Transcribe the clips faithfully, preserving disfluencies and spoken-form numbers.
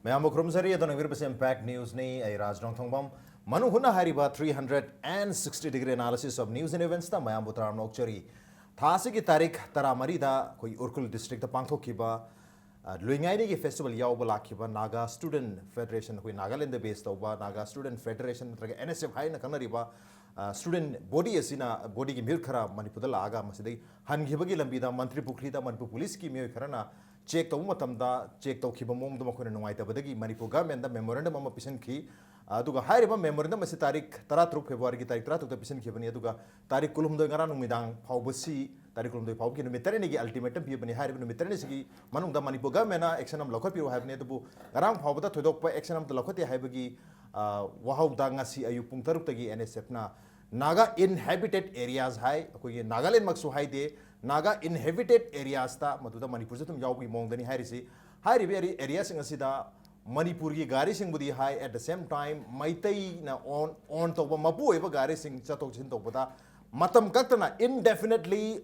ꯃꯌꯥꯝꯕꯨ ꯈꯨꯔꯨꯝꯖꯔꯤ꯫ ꯑꯗꯣꯝꯅ ꯌꯦꯡꯕꯤꯔꯤꯕꯁꯤ Impact Newsꯅꯤ꯫ ꯑꯩ ꯔꯥꯖ ꯅꯣꯡꯊꯣꯡꯕꯝ꯫ ꯃꯅꯨꯡ ꯍꯨꯠꯅ ꯍꯥꯏꯔꯤꯕ three hundred and sixty degree analysis of news and eventsꯇ ꯃꯌꯥꯝꯕꯨ ꯇꯔꯥꯝꯅ ꯑꯣꯛꯆꯔꯤ꯫ ꯊꯥ ꯑꯁꯤꯒꯤ ꯇꯥꯔꯤꯛ ꯇꯔꯥꯃꯔꯤꯗ ꯑꯩꯈꯣꯏ ꯎꯈ꯭ꯔꯨꯜ districtꯇ ꯄꯥꯡꯊꯣꯛꯈꯤꯕ, ꯑ, ꯂꯨꯏꯉꯥꯏꯅꯤꯒꯤ festival ꯌꯥꯎꯕ ꯂꯥꯛꯈꯤꯕ Naga Student Federation, ꯑꯩꯈꯣꯏ ꯅꯥꯒꯥꯂꯦꯟꯗ base ꯇꯧꯕ Naga Student Federation ꯅꯠꯇ꯭ꯔꯒ N S F ꯍꯥꯏꯅ ꯈꯪꯅꯔꯤꯕ, ꯑ, student body ꯑꯁꯤꯅ, bodyꯒꯤ ꯃꯤꯍꯨꯠ ꯈꯔ ꯃꯅꯤꯄꯨꯔꯗ ꯂꯥꯛꯑꯒ ꯃꯁꯤꯗꯒꯤ ꯍꯟꯈꯤꯕꯒꯤ ꯂꯝꯕꯤꯗ ꯃꯟꯇ꯭ꯔꯤ ꯄꯨꯈ꯭ꯔꯤꯗ ꯃꯅꯤꯄꯨꯔ ꯄꯨꯂꯤꯁꯀꯤ ꯃꯤꯑꯣꯏ ꯈꯔꯅ check ꯇꯧꯕ ꯃꯇꯝꯗ check ꯇꯧꯈꯤꯕ ꯃꯑꯣꯡꯗ ꯃꯈꯣꯏꯅ ꯅꯨꯡꯉꯥꯏꯇꯕꯗꯒꯤ ꯃꯅꯤꯄꯨꯔ governmentꯗ memorandum ꯑꯃ ꯄꯤꯁꯤꯟꯈꯤ꯫ ꯑꯗꯨꯒ ꯍꯥꯏꯔꯤꯕ memorandum ꯑꯁꯤ ꯇꯥꯔꯤꯛ ꯇꯔꯥꯇꯔꯨꯛ Februaryꯒꯤ ꯇꯥꯔꯤꯛ ꯇꯔꯥꯇꯔꯨꯛꯇ ꯄꯤꯁꯤꯟꯈꯤꯕꯅꯤ꯫ ꯑꯗꯨꯒ ꯇꯥꯔꯤꯛ ꯀꯨꯟꯍꯨꯝꯗꯣꯏ ꯉꯔꯥꯡ ꯅꯨꯃꯤꯗꯥꯡ ꯐꯥꯎꯕꯁꯤ, ꯇꯥꯔꯤꯛ ꯀꯨꯟꯍꯨꯝꯗꯣꯏ ꯐꯥꯎꯕꯒꯤ ꯅꯨꯃꯤꯠ ꯇꯔꯦꯠꯅꯤꯒꯤ ultimatum ꯄꯤꯕꯅꯤ꯫ ꯍꯥꯏꯔꯤꯕ ꯅꯨꯃꯤꯠ ꯇꯔꯦꯠꯅꯤꯁꯤꯒꯤ ꯃꯅꯨꯡꯗ ꯃꯅꯤꯄꯨꯔ governmentꯅ action ꯑꯃ ꯂꯧꯈꯠꯄꯤꯔꯣ ꯍꯥꯏꯕꯅꯤ꯫ ꯑꯗꯨꯕꯨ ꯉꯔꯥꯡ ꯐꯥꯎꯕꯗ ꯊꯣꯏꯗꯣꯛꯄ action ꯑꯃꯠꯇ ꯂꯧꯈꯠꯇꯦ ꯍꯥꯏꯕꯒꯤ, ꯑ, ꯋꯥꯍꯧꯗ ꯉꯁꯤ ꯑꯌꯨꯛ ꯄꯨꯡ ꯇꯔꯨꯛꯇꯒꯤ N S Fꯅ Naga inhabited areas ꯍꯥꯏ, ꯑꯩꯈꯣꯏꯒꯤ ꯅꯥꯒꯥꯂꯦꯟꯃꯛꯁꯨ ꯍꯥꯏꯗꯦ, Naga inhabited areasꯇ ꯃꯗꯨꯗ ꯃꯅꯤꯄꯨꯔꯁꯨ ꯑꯗꯨꯝ ꯌꯥꯎꯕꯒꯤ ꯃꯑꯣꯡꯗꯅꯤ ꯍꯥꯏꯔꯤꯁꯤ꯫ ꯍꯥꯏꯔꯤꯕ ꯑꯦꯔꯤ-, areaꯁꯤꯡ ꯑꯁꯤꯗ ꯃꯅꯤꯄꯨꯔꯒꯤ ꯒꯥꯔꯤꯁꯤꯡꯕꯨꯗꯤ ꯍꯥꯏ, at the same time ꯃꯩꯇꯩꯅ own, own ꯇꯧꯕ ꯃꯄꯨ ꯑꯣꯏꯕ ꯒꯥꯔꯤꯁꯤꯡ ꯆꯠꯊꯣꯛ ꯆꯠꯁꯤꯟ ꯇꯧꯕꯗ ꯃꯇꯝ ꯀꯛꯇꯅ indefinitely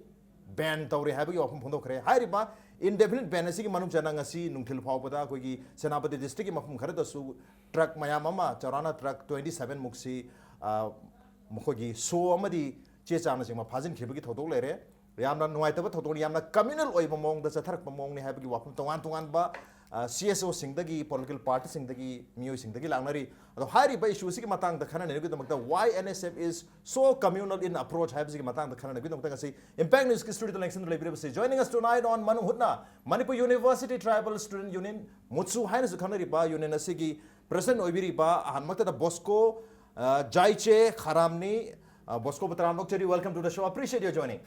ban ꯇꯧꯔꯦ ꯍꯥꯏꯕꯒꯤ ꯋꯥꯐꯝ ꯐꯣꯡꯗꯣꯛꯈ꯭ꯔꯦ꯫ ꯍꯥꯏꯔꯤꯕ indefinite ban ꯑꯁꯤꯒꯤ ꯃꯅꯨꯡ ꯆꯟꯅ ꯉꯁꯤ ꯅꯨꯡꯊꯤꯜ ꯐꯥꯎꯕꯗ ꯑꯩꯈꯣꯏꯒꯤ ꯁꯦꯅꯥꯄꯇꯤ districtꯀꯤ ꯃꯐꯝ ꯈꯔꯗꯁꯨ truck ꯃꯌꯥꯝ ꯑꯃ, ꯆꯥꯎꯔꯥꯛꯅ truck twenty seven ꯃꯨꯛꯁꯤ, ꯑ, ꯃꯈꯣꯏꯒꯤ ꯁꯣ ꯑꯃꯗꯤ ꯆꯦ ꯆꯥꯡꯅꯆꯤꯡꯕ ꯐꯥꯖꯤꯟꯈꯤꯕꯒꯤ ꯊꯧꯗꯣꯛ ꯂꯩꯔꯦ꯫ ꯌꯥꯝꯅ ꯅꯨꯡꯉꯥꯏꯇꯕ ꯊꯧꯗꯣꯛꯅꯤ, ꯌꯥꯝꯅ communal ꯑꯣꯏꯕ ꯃꯑꯣꯡꯗ ꯆꯠꯊꯔꯛꯄ ꯃꯑꯣꯡꯅꯤ ꯍꯥꯏꯕꯒꯤ ꯋꯥꯐꯝ ꯇꯣꯉꯥꯟ ꯇꯣꯉꯥꯟꯕ, ꯑ, C S Oꯁꯤꯡꯗꯒꯤ, political partyꯁꯤꯡꯗꯒꯤ, ꯃꯤꯑꯣꯏꯁꯤꯡꯗꯒꯤ ꯂꯥꯛꯅꯔꯤ꯫ ꯑꯗꯣ ꯍꯥꯏꯔꯤꯕ issue ꯑꯁꯤꯒꯤ ꯃꯇꯥꯡꯗ ꯈꯟꯅꯅꯕꯒꯤꯗꯃꯛꯇ why N S F is so communal in approach ꯍꯥꯏꯕꯁꯤꯒꯤ ꯃꯇꯥꯡꯗ ꯈꯟꯅꯅꯕꯒꯤꯗꯃꯛꯇ ꯉꯁꯤ Impact Newsꯀꯤ studioꯗ ꯂꯦꯡꯁꯤꯟꯗꯨꯅ ꯂꯩꯕꯤꯔꯤꯕꯁꯤ, joining us tonight on ꯃꯅꯨꯡ ꯍꯨꯠꯅ, Manipur University Tribal Student Union, MUTSU ꯍꯥꯏꯅꯁꯨ ꯈꯪꯅꯔꯤꯕ union ꯑꯁꯤꯒꯤ president ꯑꯣꯏꯕꯤꯔꯤꯕ ꯑꯍꯥꯟꯕꯃꯛꯇꯗ ꯕꯣꯁꯀꯣ, ꯑ, ꯖꯥꯏꯆꯦ ꯈꯥꯔꯥꯝꯅꯤ꯫ ꯑ, ꯕꯣꯁꯀꯣꯕꯨ ꯇꯔꯥꯝꯅ ꯑꯣꯛꯆꯔꯤ꯫ Welcome to the show. Appreciate your joining.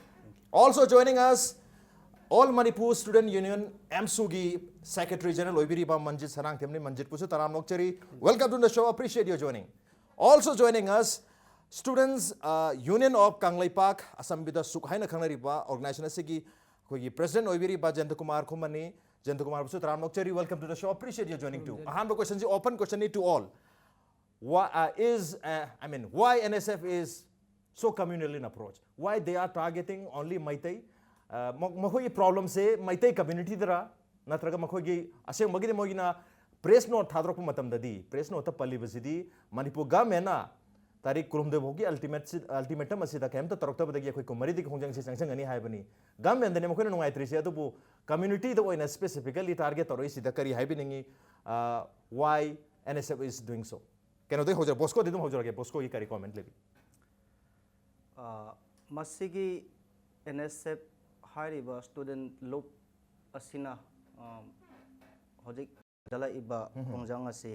Also joining us, All Manipur Student Union, AMSUꯒꯤ secretary general ꯑꯣꯏꯕꯤꯔꯤꯕ ꯃꯟꯖꯤꯠ ꯁꯅꯥꯡꯊꯦꯝꯅꯤ꯫ ꯃꯟꯖꯤꯠꯄꯨꯁꯨ ꯇꯔꯥꯝꯅ ꯑꯣꯛꯆꯔꯤ꯫ Welcome to the show. Appreciate your joining. Also joining us, Students, uh, Union of Kangleipak, ꯑꯁꯝꯕꯤꯗ ꯁꯨꯛ ꯍꯥꯏꯅ ꯈꯪꯅꯔꯤꯕ organization ꯑꯁꯤꯒꯤ ꯑꯩꯈꯣꯏꯒꯤ president ꯑꯣꯏꯕꯤꯔꯤꯕ ꯖꯌꯟꯇ Kumar ꯈꯨꯃꯟꯅꯤ꯫ ꯖꯌꯟꯇ ꯀꯨꯃꯥꯔꯕꯨꯁꯨ ꯇꯔꯥꯝꯅ ꯑꯣꯛꯆꯔꯤ꯫ Welcome to the show. Appreciate your joining too. ꯑꯍꯥꯟꯕ questionꯁꯤ open questionꯅꯤ to all. Why, uh, is, uh, I mean, why N S F is so communal in approach? Why they are targeting only Meitei? Uh, ꯃ-, ꯃꯈꯣꯏꯒꯤ problemꯁꯦ ꯃꯩꯇꯩ communityꯗꯔ, ꯅꯠꯇ꯭ꯔꯒ ꯃꯈꯣꯏꯒꯤ ꯑꯁꯦꯡꯕꯒꯤꯗꯤ ꯃꯣꯏꯒꯤꯅ press note ꯊꯥꯗꯣꯔꯛꯄ ꯃꯇꯝꯗꯗꯤ, press ꯅꯣꯠꯇ ꯄꯜꯂꯤꯕꯁꯤꯗꯤ Manipur ꯒꯚꯔꯟꯃꯦꯟꯅ ꯇꯥꯔꯤꯛ ꯀꯨꯟꯍꯨꯝꯗꯣꯏ ꯐꯥꯎꯒꯤ ꯑꯜꯇꯤꯃꯦꯠꯁꯤ-, ꯑꯜꯇꯤꯃꯦꯇꯝ ꯑꯁꯤꯗ ꯀꯔꯤꯝꯇ ꯇꯧꯔꯛꯇꯕꯗꯒꯤ ꯑꯩꯈꯣꯏ ꯀꯨꯟꯃꯔꯤꯗꯒꯤ ꯈꯣꯡꯖꯪꯁꯤ ꯆꯪꯁꯤꯟꯒꯅꯤ ꯍꯥꯏꯕꯅꯤ꯫ ꯒꯚꯔꯟꯃꯦꯟꯗꯅꯤ ꯃꯈꯣꯏꯅ ꯅꯨꯡꯉꯥꯏꯇ꯭ꯔꯤꯁꯦ, ꯑꯗꯨꯕꯨ ꯀꯝꯃ꯭ꯌꯨꯅꯤꯇꯤꯗ ꯑꯣꯏꯅ ꯁ꯭ꯄꯦꯁꯤꯐꯤꯀꯦꯜꯂꯤ ꯇꯥꯔꯒꯦꯠ ꯇꯧꯔꯛꯏꯁꯤꯗ ꯀꯔꯤ ꯍꯥꯏꯕꯤꯅꯤꯡꯉꯤ? ꯑ, why N S F is doing so? ꯀꯩꯅꯣꯗꯒꯤ ꯍꯧꯖꯔ-, ꯕꯣꯁꯀꯣꯗꯤ ꯑꯗꯨꯝ ꯍꯧꯖꯔꯒꯦ, ꯕꯣꯁꯀꯣꯒꯤ ꯀꯔꯤ ꯀꯣꯃꯦꯟ ꯂꯩꯕꯤ? ꯑ, ꯃꯁꯤꯒꯤ N S F ꯍꯥꯏꯔꯤꯕ ꯁ꯭ꯇꯨꯗꯦꯟ ꯂꯨꯞ ꯑꯁꯤꯅ, ꯑ, ꯍꯧꯖꯤꯛ ꯆꯠꯂꯛꯏꯕ ꯈꯣꯡꯖꯪ ꯑꯁꯤ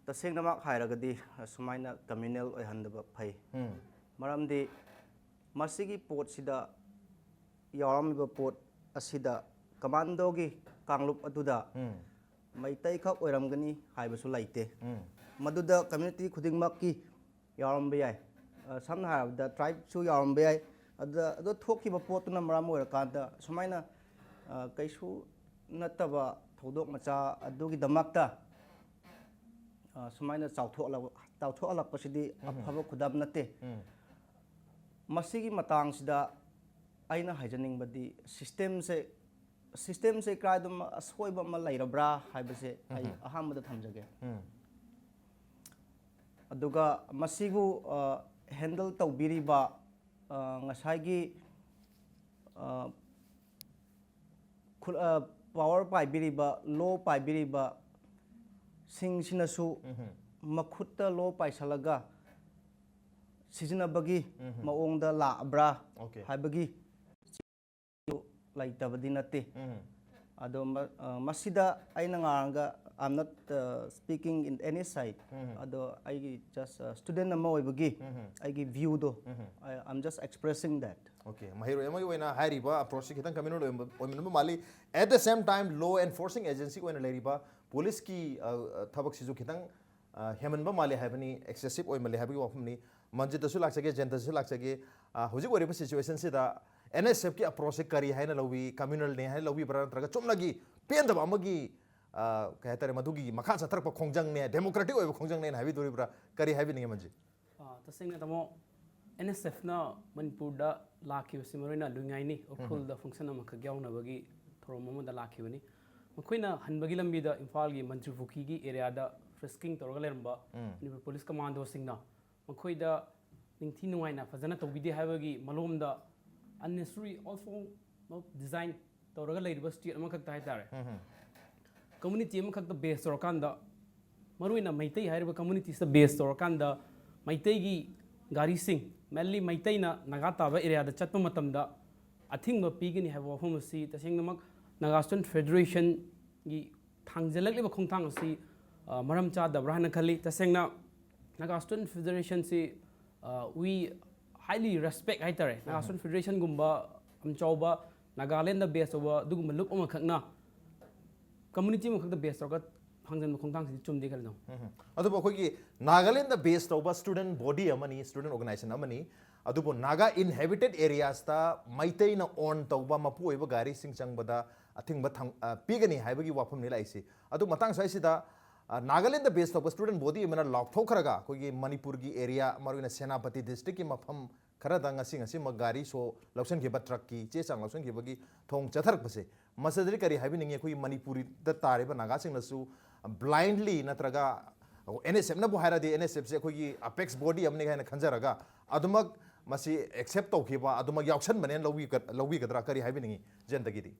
ꯇꯁꯦꯡꯅꯃꯛ ꯍꯥꯏꯔꯒꯗꯤ ꯑꯁꯨꯃꯥꯏꯅ ꯀꯝꯃ꯭ꯌꯨꯅꯦꯜ ꯑꯣꯏꯍꯟꯗꯕ ꯐꯩ꯫ ꯃꯔꯝꯗꯤ ꯃꯁꯤꯒꯤ ꯄꯣꯠꯁꯤꯗ ꯌꯥꯎꯔꯝꯃꯤꯕ ꯄꯣꯠ ꯑꯁꯤꯗ ꯀꯃꯥꯟꯗꯣꯒꯤ ꯀꯥꯡꯂꯨꯞ ꯑꯗꯨꯗ ꯃꯩꯇꯩꯈꯛ ꯑꯣꯏꯔꯝꯒꯅꯤ ꯍꯥꯏꯕꯁꯨ ꯂꯩꯇꯦ꯫ ꯃꯗꯨꯗ ꯀꯝꯃ꯭ꯌꯨꯅꯤꯇꯤ ꯈꯨꯗꯤꯡꯃꯛꯀꯤ ꯌꯥꯎꯔꯝꯕ ꯌꯥꯏ꯫ ꯑ, ꯁꯝꯅ ꯍꯥꯏꯔꯕꯗ ꯇ꯭ꯔꯥꯏꯕꯁꯨ ꯌꯥꯎꯔꯝꯕ ꯌꯥꯏ꯫ ꯑꯗꯨꯗ, ꯑꯗꯨ ꯊꯣꯛꯈꯤꯕ ꯄꯣꯠꯇꯨꯅ ꯃꯔꯝ ꯑꯣꯏꯔꯀꯥꯟꯗ ꯁꯨꯃꯥꯏꯅ, ꯑ, ꯀꯩꯁꯨ ꯅꯠꯇꯕ ꯊꯧꯗꯣꯛ ꯃꯆꯥ ꯑꯗꯨꯒꯤꯗꯃꯛꯇ, ꯑ, ꯁꯨꯃꯥꯏꯅ ꯆꯥꯎꯊꯣꯛꯍꯜꯂꯛ-, ꯆꯥꯎꯊꯣꯛꯍꯜꯂꯛꯄꯁꯤꯗꯤ ꯑꯐꯕ ꯈꯨꯗꯝ ꯅꯠꯇꯦ꯫ ꯃꯁꯤꯒꯤ ꯃꯇꯥꯡꯁꯤꯗ ꯑꯩꯅ ꯍꯥꯏꯖꯅꯤꯡꯕꯗꯤ ꯁꯤꯁꯇꯦꯝꯁꯦ, ꯁꯤꯁꯇꯦꯝꯁꯦ ꯀꯗꯥꯏꯗ ꯑꯁꯣꯏꯕ ꯑꯃ ꯂꯩꯔꯕ꯭ꯔꯥ ꯍꯥꯏꯕꯁꯦ ꯑꯩ ꯑꯍꯥꯟꯕꯗ ꯊꯝꯖꯒꯦ꯫ ꯑꯗꯨꯒ ꯃꯁꯤꯕꯨ, ꯑ, ꯍꯦꯟꯗꯜ ꯇꯧꯕꯤꯔꯤꯕ, ꯑ, ꯉꯁꯥꯏꯒꯤ, ꯑ, ꯈꯨ-, ꯑ, ꯄꯥꯋꯔ ꯄꯥꯏꯕꯤꯔꯤꯕ, ꯂꯣ ꯄꯥꯏꯕꯤꯔꯤꯕ ꯁꯤꯡꯁꯤꯅꯁꯨ ꯃꯈꯨꯠꯇ ꯂꯣ ꯄꯥꯏꯁꯜꯂꯒ ꯁꯤꯖꯤꯟꯅꯕꯒꯤ ꯃꯑꯣꯡꯗ ꯂꯥꯛꯑꯕ꯭ꯔꯥ Okay. ꯍꯥꯏꯕꯒꯤ ꯂꯩꯇꯕꯗꯤ ꯅꯠꯇꯦ꯫ ꯑꯗꯣ ꯃ-, ꯑ, ꯃꯁꯤꯗ ꯑꯩꯅ ꯉꯥꯡꯉꯒ, I'm not, uh, speaking in any side. ꯑꯗꯣ ꯑꯩꯒꯤ just, uh, student ꯑꯃ ꯑꯣꯏꯕꯒꯤ ꯑꯩꯒꯤ viewꯗꯣ, I, I'm just expressing that. Okay, ꯃꯍꯩꯔꯣꯏ ꯑꯃꯒꯤ ꯑꯣꯏꯅ ꯍꯥꯏꯔꯤꯕ ꯑꯦꯄ꯭ꯔꯣꯆꯁꯤ ꯈꯤꯇꯪ ꯀꯝꯃ꯭ꯌꯨꯅꯦꯜ ꯑꯣꯏꯕ, ꯑꯣꯏꯃꯟꯕ ꯃꯥꯜꯂꯤ꯫ At the same time, law enforcing agency ꯑꯣꯏꯅ ꯂꯩꯔꯤꯕ ꯄꯨꯂꯤꯁꯀꯤ, ꯑ, ꯑ, ꯊꯕꯛꯁꯤꯁꯨ ꯈꯤꯇꯪ, ꯑ, ꯍꯦꯟꯃꯟꯕ ꯃꯥꯜꯂꯤ ꯍꯥꯏꯕꯅꯤ, ꯑꯦꯛꯁꯦꯁꯤꯞ ꯑꯣꯏꯃꯜꯂꯤ ꯍꯥꯏꯕꯒꯤ ꯋꯥꯐꯝꯅꯤ꯫ ꯃꯟꯖꯤꯠꯇꯁꯨ ꯂꯥꯛꯆꯒꯦ, ꯖꯌꯟꯇꯁꯨ ꯂꯥꯛꯆꯒꯦ꯫ ꯑ, ꯍꯧꯖꯤꯛ ꯑꯣꯏꯔꯤꯕ ꯁꯤꯆꯨꯋꯦꯁꯟꯁꯤꯗ N S Fꯀꯤ ꯑꯦꯄ꯭ꯔꯣꯆꯁꯤ ꯀꯔꯤ ꯍꯥꯏꯅ ꯂꯧꯕꯤ? ꯀꯝꯃ꯭ꯌꯨꯅꯦꯜꯅꯤ ꯍꯥꯏꯅ ꯂꯧꯕꯤꯕ꯭ꯔꯥ, ꯅꯠꯇ꯭ꯔꯒ ꯆꯨꯝꯅꯒꯤ ꯄꯦꯟꯗꯕ ꯑꯃꯒꯤ, ꯑ, ꯀꯩ ꯍꯥꯏꯇꯥꯔꯦ, ꯃꯗꯨꯒꯤ ꯃꯈꯥ ꯆꯠꯊꯔꯛꯄ ꯈꯣꯡꯖꯪꯅꯦ, ꯗꯦꯃꯣꯀ꯭ꯔꯦꯇꯤꯛ ꯑꯣꯏꯕ ꯈꯣꯡꯖꯪꯅꯦꯅ ꯍꯥꯏꯕꯤꯗꯣꯔꯤꯕ꯭ꯔꯥ? ꯀꯔꯤ ꯍꯥꯏꯕꯤꯅꯤꯡꯉꯤ, ꯃꯟꯖꯤꯠ? ꯑ, ꯇꯁꯦꯡꯅ ꯇꯥꯃꯣ, N S Fꯅ ꯃꯅꯤꯄꯨꯔꯗ ꯂꯥꯛꯈꯤꯕꯁꯤ ꯃꯔꯨꯑꯣꯏꯅ ꯂꯨꯏꯉꯥꯏꯅꯤ ꯎꯈ꯭ꯔꯨꯜꯗ ꯐꯪꯁꯟ ꯑꯃꯈꯛ ꯌꯥꯎꯅꯕꯒꯤ ꯊꯧꯔꯝ ꯑꯃꯗ ꯂꯥꯛꯈꯤꯕꯅꯤ꯫ ꯃꯈꯣꯏꯅ ꯍꯟꯕꯒꯤ ꯂꯝꯕꯤꯗ ꯏꯝꯐꯥꯜꯒꯤ ꯃꯟꯇ꯭ꯔꯤ ꯄꯨꯈ꯭ꯔꯤꯒꯤ ꯑꯦꯔꯤꯌꯥꯗ ꯐ꯭ꯔꯤꯁꯀꯤꯡ ꯇꯧꯔꯒ ꯂꯩꯔꯝꯕ ꯃꯅꯤꯄꯨꯔ ꯄꯨꯂꯤꯁ ꯀꯃꯥꯟꯗꯣꯁꯤꯡꯅ ꯃꯈꯣꯏꯗ ꯅꯤꯡꯊꯤ ꯅꯨꯡꯉꯥꯏꯅ ꯐꯖꯅ ꯇꯧꯕꯤꯗꯦ ꯍꯥꯏꯕꯒꯤ ꯃꯂꯣꯝꯗ unnecessary all form of design ꯇꯧꯔꯒ ꯂꯩꯔꯤꯕ ꯁ꯭ꯇꯦꯠ ꯑꯃꯈꯛꯇ ꯍꯥꯏꯇꯥꯔꯦ, ꯀꯝꯃꯨꯅꯤꯇꯤ ꯑꯃꯈꯛꯇ ꯕꯦꯁ ꯇꯧꯔꯀꯥꯟꯗ, ꯃꯔꯨꯑꯣꯏꯅ ꯃꯩꯇꯩ ꯍꯥꯏꯔꯤꯕ ꯀꯝꯃꯨꯅꯤꯇꯤꯁꯤꯗ ꯕꯦꯁ ꯇꯧꯔꯀꯥꯟꯗ ꯃꯩꯇꯩꯒꯤ ꯒꯥꯔꯤꯁꯤꯡ, ꯃꯦꯟꯂꯤ ꯃꯩꯇꯩꯅ ꯅꯥꯒꯥ ꯇꯥꯕ ꯑꯦꯔꯤꯌꯥꯗ ꯆꯠꯄ ꯃꯇꯝꯗ ꯑꯊꯤꯡꯕ ꯄꯤꯒꯅꯤ ꯍꯥꯏꯕ ꯋꯥꯐꯝ ꯑꯁꯤ ꯇꯁꯦꯡꯅꯃꯛ ꯅꯥꯒꯥ ꯁ꯭ꯇꯨꯗꯦꯟꯠ ꯐꯦꯗꯔꯦꯁꯟꯒꯤ ꯊꯥꯡꯖꯜꯂꯛꯂꯤꯕ ꯈꯣꯡꯊꯥꯡ ꯑꯁꯤ, ꯑ, ꯃꯔꯝ ꯆꯥꯗꯕ꯭ꯔꯥ ꯍꯥꯏꯅ ꯈꯜꯂꯤ꯫ ꯇꯁꯦꯡꯅ ꯅꯥꯒꯥ ꯁ꯭ꯇꯨꯗꯦꯟꯠ ꯐꯦꯗꯔꯦꯁꯟꯁꯤ, ꯑ, we highly respect ꯍꯥꯏꯇꯥꯔꯦ꯫ ꯅꯥꯒꯥ ꯁ꯭ꯇꯨꯗꯦꯟꯠ ꯐꯦꯗꯔꯦꯁꯟꯒꯨꯝꯕ ꯌꯥꯝ ꯆꯥꯎꯕ ꯅꯥꯒꯥꯂꯦꯟꯗ ꯕꯦꯁ ꯇꯧꯕ ꯑꯗꯨꯒꯨꯝꯕ ꯂꯨꯞ ꯑꯃꯈꯛꯅ ꯀꯝꯃꯨꯅꯤꯇꯤ ꯑꯃꯈꯛꯇ ꯕꯦꯁ ꯇꯧꯔꯒ ꯊꯥꯡꯖꯟꯕ ꯈꯣꯡꯊꯥꯡꯁꯤꯗꯤ ꯆꯨꯝꯗꯦ ꯈꯜꯂꯤ꯫ ꯎꯝ꯫ ꯑꯗꯨꯕꯨ ꯑꯩꯈꯣꯏꯒꯤ ꯅꯥꯒꯥꯂꯦꯟꯗ ꯕꯦꯁ ꯇꯧꯕ ꯁ꯭ꯇꯨꯗꯦꯟꯠ ꯕꯣꯗꯤ ꯑꯃꯅꯤ, ꯁ꯭ꯇꯨꯗꯦꯟꯠ ꯑꯣꯔꯒꯅꯥꯏꯖꯦꯁꯟ ꯑꯃꯅꯤ, ꯑꯗꯨꯕꯨ ꯅꯥꯒꯥ ꯏꯟꯍꯦꯕꯤꯇꯦꯠ ꯑꯦꯔꯤꯌꯥꯁꯇ ꯃꯩꯇꯩꯅ ꯑꯣꯟ ꯇꯧꯕ ꯃꯄꯨ ꯑꯣꯏꯕ ꯒꯥꯔꯤꯁꯤꯡ ꯆꯪꯕꯗ ꯑꯊꯤꯡꯕ ꯊꯝ-, ꯑ, ꯄꯤꯒꯅꯤ ꯍꯥꯏꯕꯒꯤ ꯋꯥꯐꯝꯅꯤ ꯂꯥꯛꯏꯁꯤ꯫ ꯑꯗꯨ ꯃꯇꯥꯡ ꯁ꯭ꯋꯥꯏꯁꯤꯗ, ꯑ, ꯅꯥꯒꯥꯂꯦꯟꯗ ꯕꯦꯁ ꯇꯧꯕ ꯁ꯭ꯇꯨꯗꯦꯟꯠ ꯕꯣꯗꯤ ꯑꯃꯅ ꯂꯥꯎꯊꯣꯛꯈ꯭ꯔꯒ ꯑꯩꯈꯣꯏꯒꯤ ꯃꯅꯤꯄꯨꯔꯒꯤ ꯑꯦꯔꯤꯌꯥ, ꯃꯔꯨꯑꯣꯏꯅ ꯁꯦꯅꯥꯄꯇꯤ ꯗꯤꯁꯇ꯭ꯔꯤꯛꯀꯤ ꯃꯐꯝ ꯈꯔꯗ ꯉꯁꯤ ꯉꯁꯤꯃꯛ ꯒꯥꯔꯤ ꯁꯣ ꯂꯧꯁꯤꯟꯈꯤꯕ, ꯇ꯭ꯔꯛꯀꯤ ꯆꯦ ꯆꯥꯡ ꯂꯧꯁꯤꯟꯈꯤꯕꯒꯤ ꯊꯧꯑꯣꯡ ꯆꯠꯊꯔꯛꯄꯁꯦ, ꯃꯁꯤꯗꯗꯤ ꯀꯔꯤ ꯍꯥꯏꯕꯤꯅꯤꯡꯉꯤ? ꯑꯩꯈꯣꯏꯒꯤ ꯃꯅꯤꯄꯨꯔꯗ ꯇꯥꯔꯤꯕ ꯅꯥꯒꯥꯁꯤꯡꯅꯁꯨ ꯕ꯭ꯂꯥꯏꯟꯂꯤ ꯅꯠꯇ꯭ꯔꯒ ꯑꯦꯟ ꯑꯦꯁ ꯑꯦꯐꯅꯕꯨ ꯍꯥꯏꯔꯗꯤ, ꯑꯦꯟ ꯑꯦꯁ ꯑꯦꯐꯁꯦ ꯑꯩꯈꯣꯏꯒꯤ ꯑꯄꯦꯛꯁ ꯕꯣꯗꯤ ꯑꯃꯅꯤ ꯍꯥꯏꯅ ꯈꯟꯖꯔꯒ ꯑꯗꯨꯃꯛ ꯃꯁꯤ ꯑꯦꯛꯁꯦꯞ ꯇꯧꯈꯤꯕ, ꯑꯗꯨꯃꯛ ꯌꯥꯎꯁꯟꯕꯅꯦꯅ ꯂꯧꯕꯤꯒ-, ꯂꯧꯕꯤꯒꯗ꯭ꯔꯥ? ꯀꯔꯤ ꯍꯥꯏꯕꯤꯅꯤꯡꯉꯤ ꯖꯦꯟꯗꯒꯤꯗꯤ?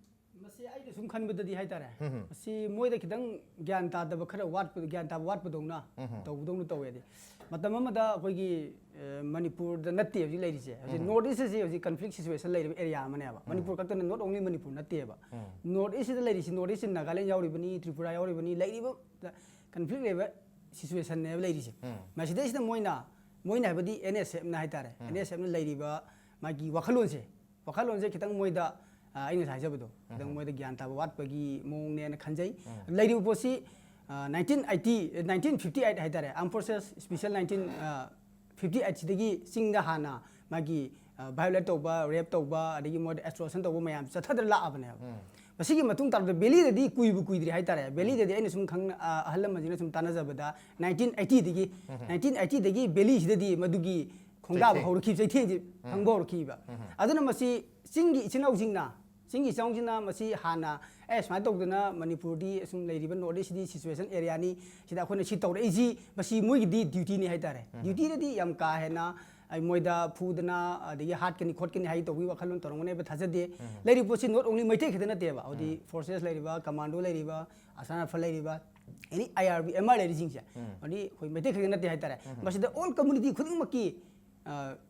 ꯃꯁꯤ ꯑꯩꯅ ꯁꯨꯝ ꯈꯟꯕꯗꯗꯤ ꯍꯥꯏꯇꯥꯔꯦ, ꯎꯝ, ꯎꯝ꯫ ꯃꯁꯤ ꯃꯣꯏꯗ ꯈꯤꯇꯪ ꯒ꯭ꯌꯥꯟ ꯇꯥꯗꯕ ꯈꯔ ꯋꯥꯠꯄ, ꯒ꯭ꯌꯥꯟ ꯇꯥꯕ ꯋꯥꯠꯄꯗꯧꯅ ꯎꯝ, ꯎꯝ꯫ ꯇꯧꯕꯗꯧꯅ ꯇꯧꯋꯦ꯫ ꯍꯥꯏꯗꯤ ꯃꯇꯝ ꯑꯃꯗ ꯑꯩꯈꯣꯏꯒꯤ, ꯑ, ꯃꯅꯤꯄꯨꯔꯗ ꯅꯠꯇꯦ ꯍꯧꯖꯤꯛ ꯂꯩꯔꯤꯁꯦ꯫ ꯍꯧꯖꯤꯛ ꯎꯝ꯫ ꯅꯣꯔꯠ ꯏꯁ ꯑꯁꯤ ꯍꯧꯖꯤꯛ ꯀꯟꯐ꯭ꯂꯤꯛ ꯁꯤꯆꯨꯋꯦꯁꯟ ꯂꯩꯔꯤꯕ ꯑꯦꯔꯤꯌꯥ ꯑꯃꯅꯦꯕ꯫ ꯎꯝ꯫ ꯃꯅꯤꯄꯨꯔ ꯈꯛꯇꯅ, not only ꯃꯅꯤꯄꯨꯔ ꯅꯠꯇꯦꯕ꯫ ꯎꯝ꯫ ꯅꯣꯔꯠ ꯏꯁꯁꯤꯗ ꯂꯩꯔꯤꯁꯤ, ꯅꯣꯔꯠ ꯏꯁꯁꯤ ꯅꯥꯒꯥꯂꯦꯟ ꯌꯥꯎꯔꯤꯕꯅꯤ, ꯇ꯭ꯔꯤꯄꯨꯔꯥ ꯌꯥꯎꯔꯤꯕꯅꯤ, ꯂꯩꯔꯤꯕ ꯀꯟꯐ꯭ꯂꯤꯛ ꯂꯩꯕ ꯁꯤꯆꯨꯋꯦꯁꯟꯅꯦꯕ ꯂꯩꯔꯤꯁꯦ꯫ ꯎꯝ꯫ ꯃꯁꯤꯗꯩꯁꯤꯗ ꯃꯣꯏꯅ, ꯃꯣꯏꯅ ꯍꯥꯏꯕꯗꯤ ꯑꯦꯟ ꯑꯦꯁ ꯑꯦꯐꯅ ꯍꯥꯏꯇꯥꯔꯦ, ꯎꯝ꯫ ꯑꯦꯟ ꯑꯦꯁ ꯑꯦꯐꯅ ꯂꯩꯔꯤꯕ ꯃꯥꯒꯤ ꯋꯥꯈꯜꯂꯣꯟꯁꯦ, ꯋꯥꯈꯜꯂꯣꯟꯁꯦ ꯈꯤꯇꯪ ꯃꯣꯏꯗ, ꯑ, ꯑꯩꯅ ꯉꯁꯥꯏ ꯍꯥꯏꯖꯕꯗꯣ, ꯈꯤꯇꯪ ꯎꯝ꯫ ꯃꯣꯏꯗ ꯒ꯭ꯌꯥꯟ ꯇꯥꯕ ꯋꯥꯠꯄꯒꯤ ꯃꯑꯣꯡꯅꯦꯅ ꯈꯟꯖꯩ꯫ ꯎꯝ꯫ ꯂꯩꯔꯤꯕ ꯄꯣꯠꯁꯤ, ꯑ, nineteen eighty, nineteen fifty eight ꯍꯥꯏꯇꯥꯔꯦ, Armed Forces Special ꯅꯥꯏꯟꯇꯤꯟ, ꯑ, ꯐꯤꯐꯇꯤ ꯑꯩꯠꯁꯤꯗꯒꯤ ꯆꯤꯡꯗ ꯍꯥꯟꯅ ꯃꯥꯒꯤ, ꯑ, ꯚꯥꯏꯑꯣꯂꯦꯠ ꯇꯧꯕ, ꯔꯦꯞ ꯇꯧꯕ, ꯑꯗꯒꯤ ꯃꯣꯏꯗ ꯑꯦꯛꯁꯇꯣꯔꯁꯟ ꯇꯧꯕ ꯃꯌꯥꯝ ꯆꯠꯊꯗꯅ ꯂꯥꯛꯑꯕꯅꯦꯕ꯫ ꯎꯝ꯫ ꯃꯁꯤꯒꯤ ꯃꯇꯨꯡ ꯇꯥꯔꯛꯄꯗ ꯚꯦꯂꯤꯗꯗꯤ ꯀꯨꯏꯕꯨ ꯀꯨꯏꯗ꯭ꯔꯤ ꯍꯥꯏꯇꯥꯔꯦ꯫ ꯚꯦꯂꯤꯗꯗꯤ ꯑꯩꯅ ꯁꯨꯝ ꯈꯪꯅ-, ꯑ, ꯑꯍꯜ ꯂꯃꯟꯁꯤꯡꯅ ꯁꯨꯝ ꯇꯥꯟꯅꯖꯕꯗ ꯅꯥꯏꯟꯇꯤꯟ ꯑꯩꯠꯇꯤꯗꯒꯤ, ꯎꯝ꯫ ꯅꯥꯏꯟꯇꯤꯟ ꯑꯩꯠꯇꯤꯗꯒꯤ ꯚꯦꯂꯤꯁꯤꯗꯗꯤ ꯃꯗꯨꯒꯤ ꯈꯣꯡꯗꯥꯕ ꯆꯩꯊꯦꯡ꯫ ꯍꯧꯔꯛꯈꯤ, ꯆꯩꯊꯦꯡꯁꯤ ꯎꯝ꯫ ꯐꯪꯕ ꯍꯧꯔꯛꯈꯤꯕ꯫ ꯎꯝ꯫ ꯑꯗꯨꯅ ꯃꯁꯤ ꯆꯤꯡꯒꯤ ꯏꯆꯤꯟ ꯏꯅꯥꯎꯁꯤꯡꯅ ꯆꯤꯡꯒꯤ ꯏꯆꯥꯎꯁꯤꯅ ꯃꯁꯤ ꯍꯥꯟꯅ ꯑꯦ ꯁꯨꯃꯥꯏꯅ ꯇꯧꯗꯅ ꯃꯅꯤꯄꯨꯔꯗꯤ ꯑꯁꯨꯝ ꯂꯩꯔꯤꯕ ꯅꯣꯔꯠ ꯏꯁꯁꯤꯗꯤ ꯁꯤꯆꯨꯋꯦꯁꯟ ꯑꯦꯔꯤꯌꯥꯅꯤ, ꯁꯤꯗ ꯑꯩꯈꯣꯏꯅ ꯁꯤ ꯇꯧꯔꯛꯏꯁꯤ, ꯃꯁꯤ ꯃꯣꯏꯒꯤꯗꯤ ꯗ꯭ꯌꯨꯇꯤꯅꯤ ꯍꯥꯏꯇꯥꯔꯦ꯫ ꯗ꯭ꯌꯨꯇꯤꯗꯗꯤ ꯌꯥꯝ ꯀꯥ ꯍꯦꯟꯅ ꯑꯩ ꯃꯣꯏꯗ ꯐꯨꯗꯅ ꯑꯗꯒꯤ ꯍꯥꯠꯀꯅꯤ ꯈꯣꯠꯀꯅꯤ ꯍꯥꯏ ꯇꯧꯕꯒꯤ ꯋꯥꯈꯜꯂꯣꯟ ꯇꯧꯔꯝꯒꯅꯤ ꯍꯥꯏꯕ ꯊꯥꯖꯗꯦ꯫ ꯂꯩꯔꯤꯕ ꯄꯣꯠꯁꯤ ꯅꯣꯠ ꯑꯣꯡꯂꯤ ꯃꯩꯇꯩ ꯈꯛꯇ ꯅꯠꯇꯦꯕ, ꯍꯧꯖꯤꯛ ꯐꯣꯔꯁꯦꯁ ꯂꯩꯔꯤꯕ, ꯀꯃꯥꯟꯗꯣ ꯂꯩꯔꯤꯕ, ꯑꯁꯥꯟ ꯔꯥꯏꯐꯜ ꯂꯩꯔꯤꯕ, ꯑꯦꯅꯤ ꯑꯥꯏ ꯑꯥꯔ ꯕꯤ ꯑꯦꯝ ꯑꯥꯔ ꯂꯩꯔꯤꯁꯤꯡꯁꯦ, ꯍꯥꯏꯗꯤ ꯑꯩꯈꯣꯏ ꯃꯩꯇꯩ ꯈꯛꯇ ꯅꯠꯇꯦ ꯍꯥꯏꯇꯥꯔꯦ꯫ ꯃꯁꯤꯗ ꯑꯣꯜ ꯀꯝꯃꯨꯅꯤꯇꯤ ꯈꯨꯗꯤꯡꯃꯛꯀꯤ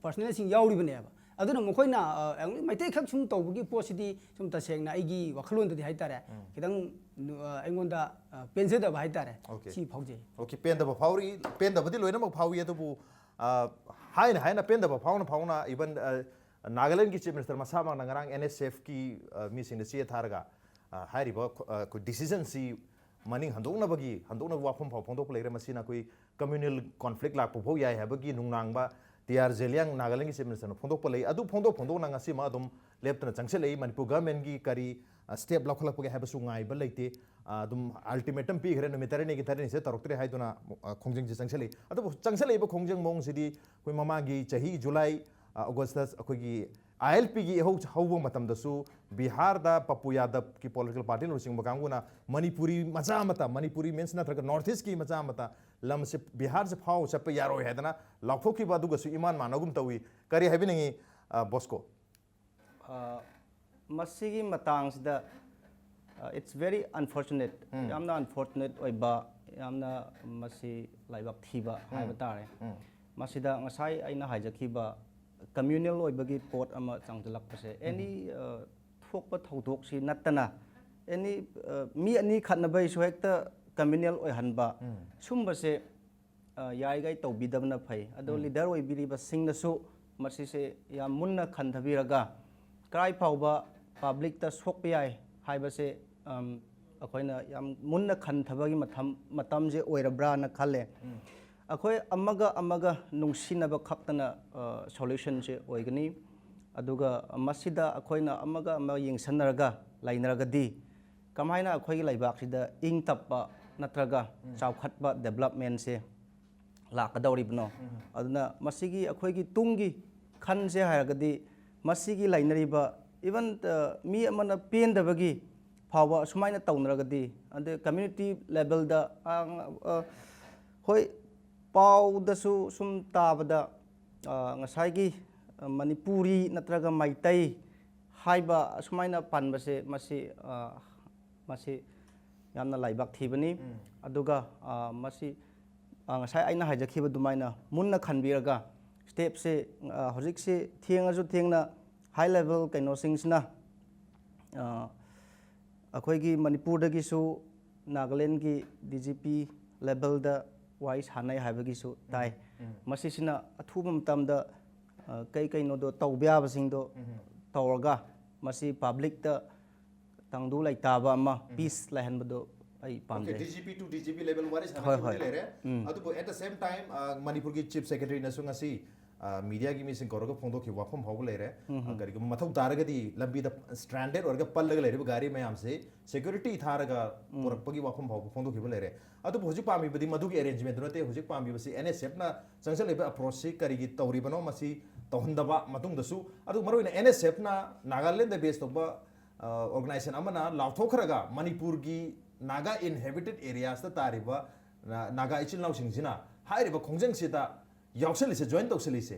ꯄꯥꯔꯁꯅꯦꯜꯁꯤꯡ ꯌꯥꯎꯔꯤꯕꯅꯦꯕ꯫ ꯑꯗꯨꯅ ꯃꯈꯣꯏꯅ ꯑ, only ꯃꯩꯇꯩꯈꯛ ꯁꯨꯝ ꯇꯧꯕꯒꯤ ꯄꯣꯠꯁꯤꯗꯤ ꯁꯨꯝ ꯇꯁꯦꯡꯅ ꯑꯩꯒꯤ ꯋꯥꯈꯜꯂꯣꯟꯗꯗꯤ ꯍꯥꯏꯇꯥꯔꯦ, ꯈꯤꯇꯪ ꯑ, ꯑꯩꯉꯣꯟꯗ ꯑ, ꯄꯦꯟꯖꯗꯕ ꯍꯥꯏꯇꯥꯔꯦ꯫ Okay. ꯁꯤ ꯐꯥꯎꯖꯩ꯫ Okay, ꯄꯦꯟꯗꯕ ꯐꯥꯎꯔꯤ, ꯄꯦꯟꯗꯕꯗꯤ ꯂꯣꯏꯅꯃꯛ ꯐꯥꯎꯏ, ꯑꯗꯨꯕꯨ ꯑ, ꯍꯥꯏꯅ ꯍꯥꯏꯅ ꯄꯦꯟꯗꯕ ꯐꯥꯎꯅ ꯐꯥꯎꯅ even ꯅꯥꯒꯥꯂꯦꯟꯒꯤ ꯆꯤꯐ ꯃꯤꯅꯤꯁꯇꯔ ꯃꯁꯥꯃꯛꯅ ꯉꯔꯥꯡ ꯑꯦꯟ ꯑꯦꯁ ꯑꯦꯐꯀꯤ ꯃꯤꯁꯤꯡꯗ ꯆꯦ ꯊꯥꯔꯒ ꯑ, ꯍꯥꯏꯔꯤꯕ ꯈꯨ- ꯑ, ꯑꯩꯈꯣꯏ ꯗꯤꯁꯤꯖꯟꯁꯤ ꯃꯅꯤꯡ ꯍꯟꯗꯣꯛꯅꯕꯒꯤ ꯍꯟꯗꯣꯛꯅꯕ ꯋꯥꯐꯝ ꯐꯥꯎ ꯐꯣꯡꯗꯣꯛꯄ ꯂꯩꯈ꯭ꯔꯦ꯫ ꯃꯁꯤꯅ ꯑꯩꯈꯣꯏ ꯀꯝꯃ꯭ꯌꯨꯅꯦꯜ ꯀꯣꯟꯐ꯭ꯂꯤꯛ ꯂꯥꯛꯄ ꯐꯥꯎ ꯌꯥꯏ ꯍꯥꯏꯕꯒꯤ ꯅꯨꯡꯅꯥꯡꯕ ꯇꯤ ꯑꯥꯔ ꯖꯦꯂꯤꯌꯥꯡ ꯅꯥꯒꯥꯂꯦꯟꯒꯤ ꯆꯤꯐ ꯃꯤꯅꯤꯁꯇꯔꯅ ꯐꯣꯡꯗꯣꯛꯄ ꯂꯩ꯫ ꯑꯗꯨ ꯐꯣꯡꯗꯣꯛ ꯐꯣꯡꯗꯣꯛꯅ ꯉꯁꯤꯃꯛ ꯑꯗꯨꯝ ꯂꯦꯞꯇꯅ ꯆꯪꯁꯤꯜꯂꯛꯏ꯫ ꯃꯅꯤꯄꯨꯔ ꯒꯚꯔꯟꯃꯦꯟꯒꯤ ꯀꯔꯤ ꯁ꯭ꯇꯦꯞ ꯂꯧꯈꯠꯂꯛꯄꯒꯦ ꯍꯥꯏꯕꯁꯨ ꯉꯥꯏꯕ ꯂꯩꯇꯦ꯫ ꯑ, ꯑꯗꯨꯝ ꯑꯜꯇꯤꯃꯦꯇꯝ ꯄꯤꯈ꯭ꯔꯦ, ꯅꯨꯃꯤꯠ ꯇꯔꯦꯠꯅꯤꯒꯤ ꯇꯔꯦꯠꯅꯤꯁꯦ ꯇꯧꯔꯛꯇ꯭ꯔꯦ ꯍꯥꯏꯗꯨꯅ ꯑ, ꯈꯣꯡꯖꯪꯁꯦ ꯆꯪꯁꯤꯜꯂꯛꯏ꯫ ꯑꯗꯨꯕꯨ ꯆꯪꯁꯤꯜꯂꯛꯏꯕ ꯈꯣꯡꯖꯪ ꯃꯑꯣꯡꯁꯤꯗꯤ ꯑꯩꯈꯣꯏ ꯃꯃꯥꯡꯒꯤ ꯆꯍꯤ ꯖꯨꯂꯥꯏ, ꯑ, ꯑꯣꯒꯁꯇ ꯑꯩꯈꯣꯏꯒꯤ ꯑꯥꯏ ꯑꯦꯜ ꯄꯤꯒꯤ ꯏꯍꯧ ꯍꯧꯕ ꯃꯇꯝꯗꯁꯨ ꯕꯤꯍꯥꯔꯗ ꯄꯄꯨ ꯌꯥꯗꯕꯀꯤ ꯄꯣꯂꯤꯇꯤꯀꯦꯜ ꯄꯥꯔꯇꯤ ꯂꯨꯆꯤꯡꯕ ꯀꯥꯡꯕꯨꯅ ꯃꯅꯤꯄꯨꯔꯤ ꯃꯆꯥ ꯑꯃꯠꯇ, ꯃꯅꯤꯄꯨꯔꯤ ꯃꯤꯟꯁ ꯅꯠꯇ꯭ꯔꯒ ꯅꯣꯔꯠ ꯏꯁꯀꯤ ꯃꯆꯥ ꯑꯃꯠꯇ ꯂꯝꯁꯦ, ꯕꯤꯍꯥꯔꯁꯦ ꯐꯥꯎ ꯆꯠꯄ ꯌꯥꯔꯣꯏ ꯍꯥꯏꯗꯅ ꯂꯥꯎꯊꯣꯛꯈꯤꯕ ꯑꯗꯨꯒꯁꯨ ꯏꯃꯥꯟ ꯃꯥꯟꯅꯒꯨꯝ ꯇꯧꯏ꯫ ꯀꯔꯤ ꯍꯥꯏꯕꯤꯅꯤꯡꯉꯤ, ꯑ, ꯕꯣꯁꯀꯣ? ꯑ, ꯃꯁꯤꯒꯤ ꯃꯇꯥꯡꯁꯤꯗ, ꯑ, it's very unfortunate, ꯌꯥꯝꯅ ꯑꯟꯐꯣꯔꯆꯨꯅꯦꯠ ꯑꯣꯏꯕ, ꯌꯥꯝꯅ ꯃꯁꯤ ꯂꯥꯏꯕꯛ ꯊꯤꯕ ꯍꯥꯏꯕ ꯇꯥꯔꯦ꯫ ꯃꯁꯤꯗ ꯉꯁꯥꯏ ꯑꯩꯅ ꯍꯥꯏꯖꯈꯤꯕ ꯀꯝꯃ꯭ꯌꯨꯅꯦꯜ ꯑꯣꯏꯕꯒꯤ ꯄꯣꯠ ꯑꯃ ꯆꯪꯁꯤꯜꯂꯛꯄꯁꯦ, ꯑꯦꯅꯤ, ꯑ, ꯊꯣꯛꯄ ꯊꯧꯗꯣꯛꯁꯤ ꯅꯠꯇꯅ ꯑꯦꯅꯤ, ꯑ, ꯃꯤ ꯑꯅꯤ ꯈꯠꯅꯕꯩꯁꯨ ꯍꯦꯛꯇ ꯀꯝꯃ꯭ꯌꯨꯅꯦꯜ ꯑꯣꯏꯍꯟꯕ, ꯁꯨꯝꯕꯁꯦ ꯑ, ꯌꯥꯔꯤꯈꯩ ꯇꯧꯕꯤꯗꯕꯅ ꯐꯩ꯫ ꯑꯗꯣ ꯂꯤꯗꯔ ꯑꯣꯏꯕꯤꯔꯤꯕꯁꯤꯡꯅꯁꯨ ꯃꯁꯤꯁꯦ ꯌꯥꯝ ꯃꯨꯟꯅ ꯈꯟꯊꯕꯤꯔꯒ ꯀꯔꯥꯏ ꯐꯥꯎꯕ ꯄꯕ꯭ꯂꯤꯛꯇ ꯁꯣꯛꯄ ꯌꯥꯏ ꯍꯥꯏꯕꯁꯦ, ꯑꯝ, ꯑꯩꯈꯣꯏꯅ ꯌꯥꯝ ꯃꯨꯟꯅ ꯈꯟꯊꯕꯒꯤ ꯃꯇꯝ, ꯃꯇꯝꯁꯦ ꯑꯣꯏꯔꯕ꯭ꯔꯥꯅ ꯈꯜꯂꯦ꯫ ꯑꯩꯈꯣꯏ ꯑꯃꯒ ꯑꯃꯒ ꯅꯨꯡꯁꯤꯅꯕ ꯈꯛꯇꯅ, ꯑ, ꯁꯣꯂꯨꯁꯟꯁꯦ ꯑꯣꯏꯒꯅꯤ꯫ ꯑꯗꯨꯒ ꯃꯁꯤꯗ ꯑꯩꯈꯣꯏꯅ ꯑꯃꯒ ꯑꯃꯒ ꯌꯦꯡꯁꯟꯅꯔꯒ ꯂꯩꯅꯔꯒꯗꯤ ꯀꯃꯥꯏꯅ ꯑꯩꯈꯣꯏꯒꯤ ꯂꯩꯕꯥꯛꯁꯤꯗ ꯏꯪ ꯇꯞꯄ ꯅꯠꯇ꯭ꯔꯒ ꯆꯥꯎꯈꯠꯄ ꯗꯦꯕꯂꯞꯃꯦꯟꯁꯦ ꯂꯥꯛꯀꯗꯧꯔꯤꯕꯅꯣ? ꯑꯗꯨꯅ ꯃꯁꯤꯒꯤ ꯑꯩꯈꯣꯏꯒꯤ ꯇꯨꯡꯒꯤ ꯈꯟꯁꯦ ꯍꯥꯏꯔꯒꯗꯤ ꯃꯁꯤꯒꯤ ꯂꯩꯅꯔꯤꯕ Even ꯃꯤ ꯑꯃꯅ ꯄꯦꯟꯗꯕꯒꯤ ꯐꯥꯎꯕ ꯑꯁꯨꯃꯥꯏꯅ ꯇꯧꯅꯔꯒꯗꯤ, ꯑꯗꯩ community levelꯗ, ꯑ, ꯑ, ꯍꯣꯏ, ꯄꯥꯎꯗꯁꯨ ꯁꯨꯝ ꯇꯥꯕꯗ, ꯑ, ꯉꯁꯥꯏꯒꯤ, ꯑ, ꯃꯅꯤꯄꯨꯔꯤ ꯅꯠꯇ꯭ꯔꯒ ꯃꯩꯇꯩ ꯍꯥꯏꯕ ꯑꯁꯨꯃꯥꯏꯅ ꯄꯟꯕꯁꯦ, ꯃꯁꯤ, ꯑ, ꯃꯁꯤ ꯌꯥꯝꯅ ꯂꯥꯏꯕꯛ ꯊꯤꯕꯅꯤ꯫ ꯑꯗꯨꯒ, ꯑ, ꯃꯁꯤ, ꯑ, ꯉꯁꯥꯏ ꯑꯩꯅ ꯍꯥꯏꯖꯈꯤꯕ ꯑꯗꯨꯃꯥꯏꯅ ꯃꯨꯟꯅ ꯈꯟꯕꯤꯔꯒ stepꯁꯦ, ꯑ, ꯍꯧꯖꯤꯛꯁꯤ ꯊꯦꯡꯉꯁꯨ ꯊꯦꯡꯅ high level ꯀꯩꯅꯣꯁꯤꯡꯁꯤꯅ, ꯑ, ꯑꯩꯈꯣꯏꯒꯤ ꯃꯅꯤꯄꯨꯔꯗꯒꯤꯁꯨ ꯅꯥꯒꯥꯂꯦꯟꯒꯤ D G P levelꯗ ꯋꯥꯔꯤ ꯁꯥꯟꯅꯩ ꯍꯥꯏꯕꯒꯤꯁꯨ ꯇꯥꯏ꯫ ꯃꯁꯤꯁꯤꯅ ꯑꯊꯨꯕ ꯃꯇꯝꯗ, ꯑ, ꯀꯩ ꯀꯩꯅꯣꯗꯣ ꯇꯧꯕ ꯌꯥꯕꯁꯤꯡꯗꯣ ꯇꯧꯔꯒ ꯃꯁꯤ publicꯇ ꯇꯪꯗꯨ ꯂꯩꯇꯥꯕ ꯑꯃ, peace ꯂꯩꯍꯟꯕꯗꯣ ꯑꯩ ꯄꯥꯝꯖꯩ꯫ D G P to D G P level ꯋꯥꯔꯤ ꯍꯣꯏ, ꯍꯣꯏ꯫ ꯁꯥꯟꯅꯈꯤꯕꯗꯤ ꯂꯩꯔꯦ꯫ ꯑꯗꯨꯕꯨ at the same time, ꯑ, ꯃꯅꯤꯄꯨꯔꯒꯤ Chief Secretaryꯅꯁꯨ ꯉꯁꯤ, ꯑ, mediaꯒꯤ ꯃꯤꯁꯤꯡ ꯀꯧꯔꯒ ꯐꯣꯡꯗꯣꯛꯈꯤꯕ ꯋꯥꯐꯝ ꯐꯥꯎꯕ ꯂꯩꯔꯦ꯫ ꯑ, ꯀꯔꯤꯒꯨꯝꯕ ꯃꯊꯧ ꯇꯥꯔꯒꯗꯤ ꯂꯝꯕꯤꯗ stranded ꯑꯣꯏꯔꯒ ꯄꯜꯂꯒ ꯂꯩꯔꯤꯕ ꯒꯥꯔꯤ ꯃꯌꯥꯝꯁꯤ security ꯊꯥꯔꯒ ꯄꯨꯔꯛꯄꯒꯤ ꯋꯥꯐꯝ ꯐꯥꯎꯕ ꯐꯣꯡꯗꯣꯛꯈꯤꯕ ꯂꯩꯔꯦ꯫ ꯑꯗꯨꯕꯨ ꯍꯧꯖꯤꯛ ꯄꯥꯝꯃꯤꯕꯗꯤ ꯃꯗꯨꯒꯤ arrangementꯇꯨ ꯅꯠꯇꯦ꯫ ꯍꯧꯖꯤꯛ ꯄꯥꯝꯃꯤꯕꯁꯤ NSFꯅ ꯆꯪꯁꯤꯜꯂꯤꯕ approachꯁꯤ ꯀꯔꯤꯒꯤ ꯇꯧꯔꯤꯕꯅꯣ, ꯃꯁꯤ ꯇꯧꯍꯟꯗꯕ ꯃꯇꯨꯡꯗꯁꯨ, ꯑꯗꯨꯒ ꯃꯔꯨꯑꯣꯏꯅ NSFꯅ ꯅꯥꯒꯥꯂꯦꯟꯗ base ꯇꯧꯕ, ꯑ, organization ꯑꯃꯅ ꯂꯥꯎꯊꯣꯛꯈ꯭ꯔꯒ ꯃꯅꯤꯄꯨꯔꯒꯤ ꯅꯥꯒꯥ inhabited areasꯇ ꯇꯥꯔꯤꯕ ꯅ-, ꯅꯥꯒꯥ ꯏꯆꯤꯜ ꯏꯅꯥꯎꯁꯤꯡꯁꯤꯅ ꯍꯥꯏꯔꯤꯕ ꯈꯣꯡꯖꯪꯁꯤꯗ ꯌꯥꯎꯁꯜꯂꯤꯁꯦ, join ꯇꯧꯁꯜꯂꯤꯁꯦ,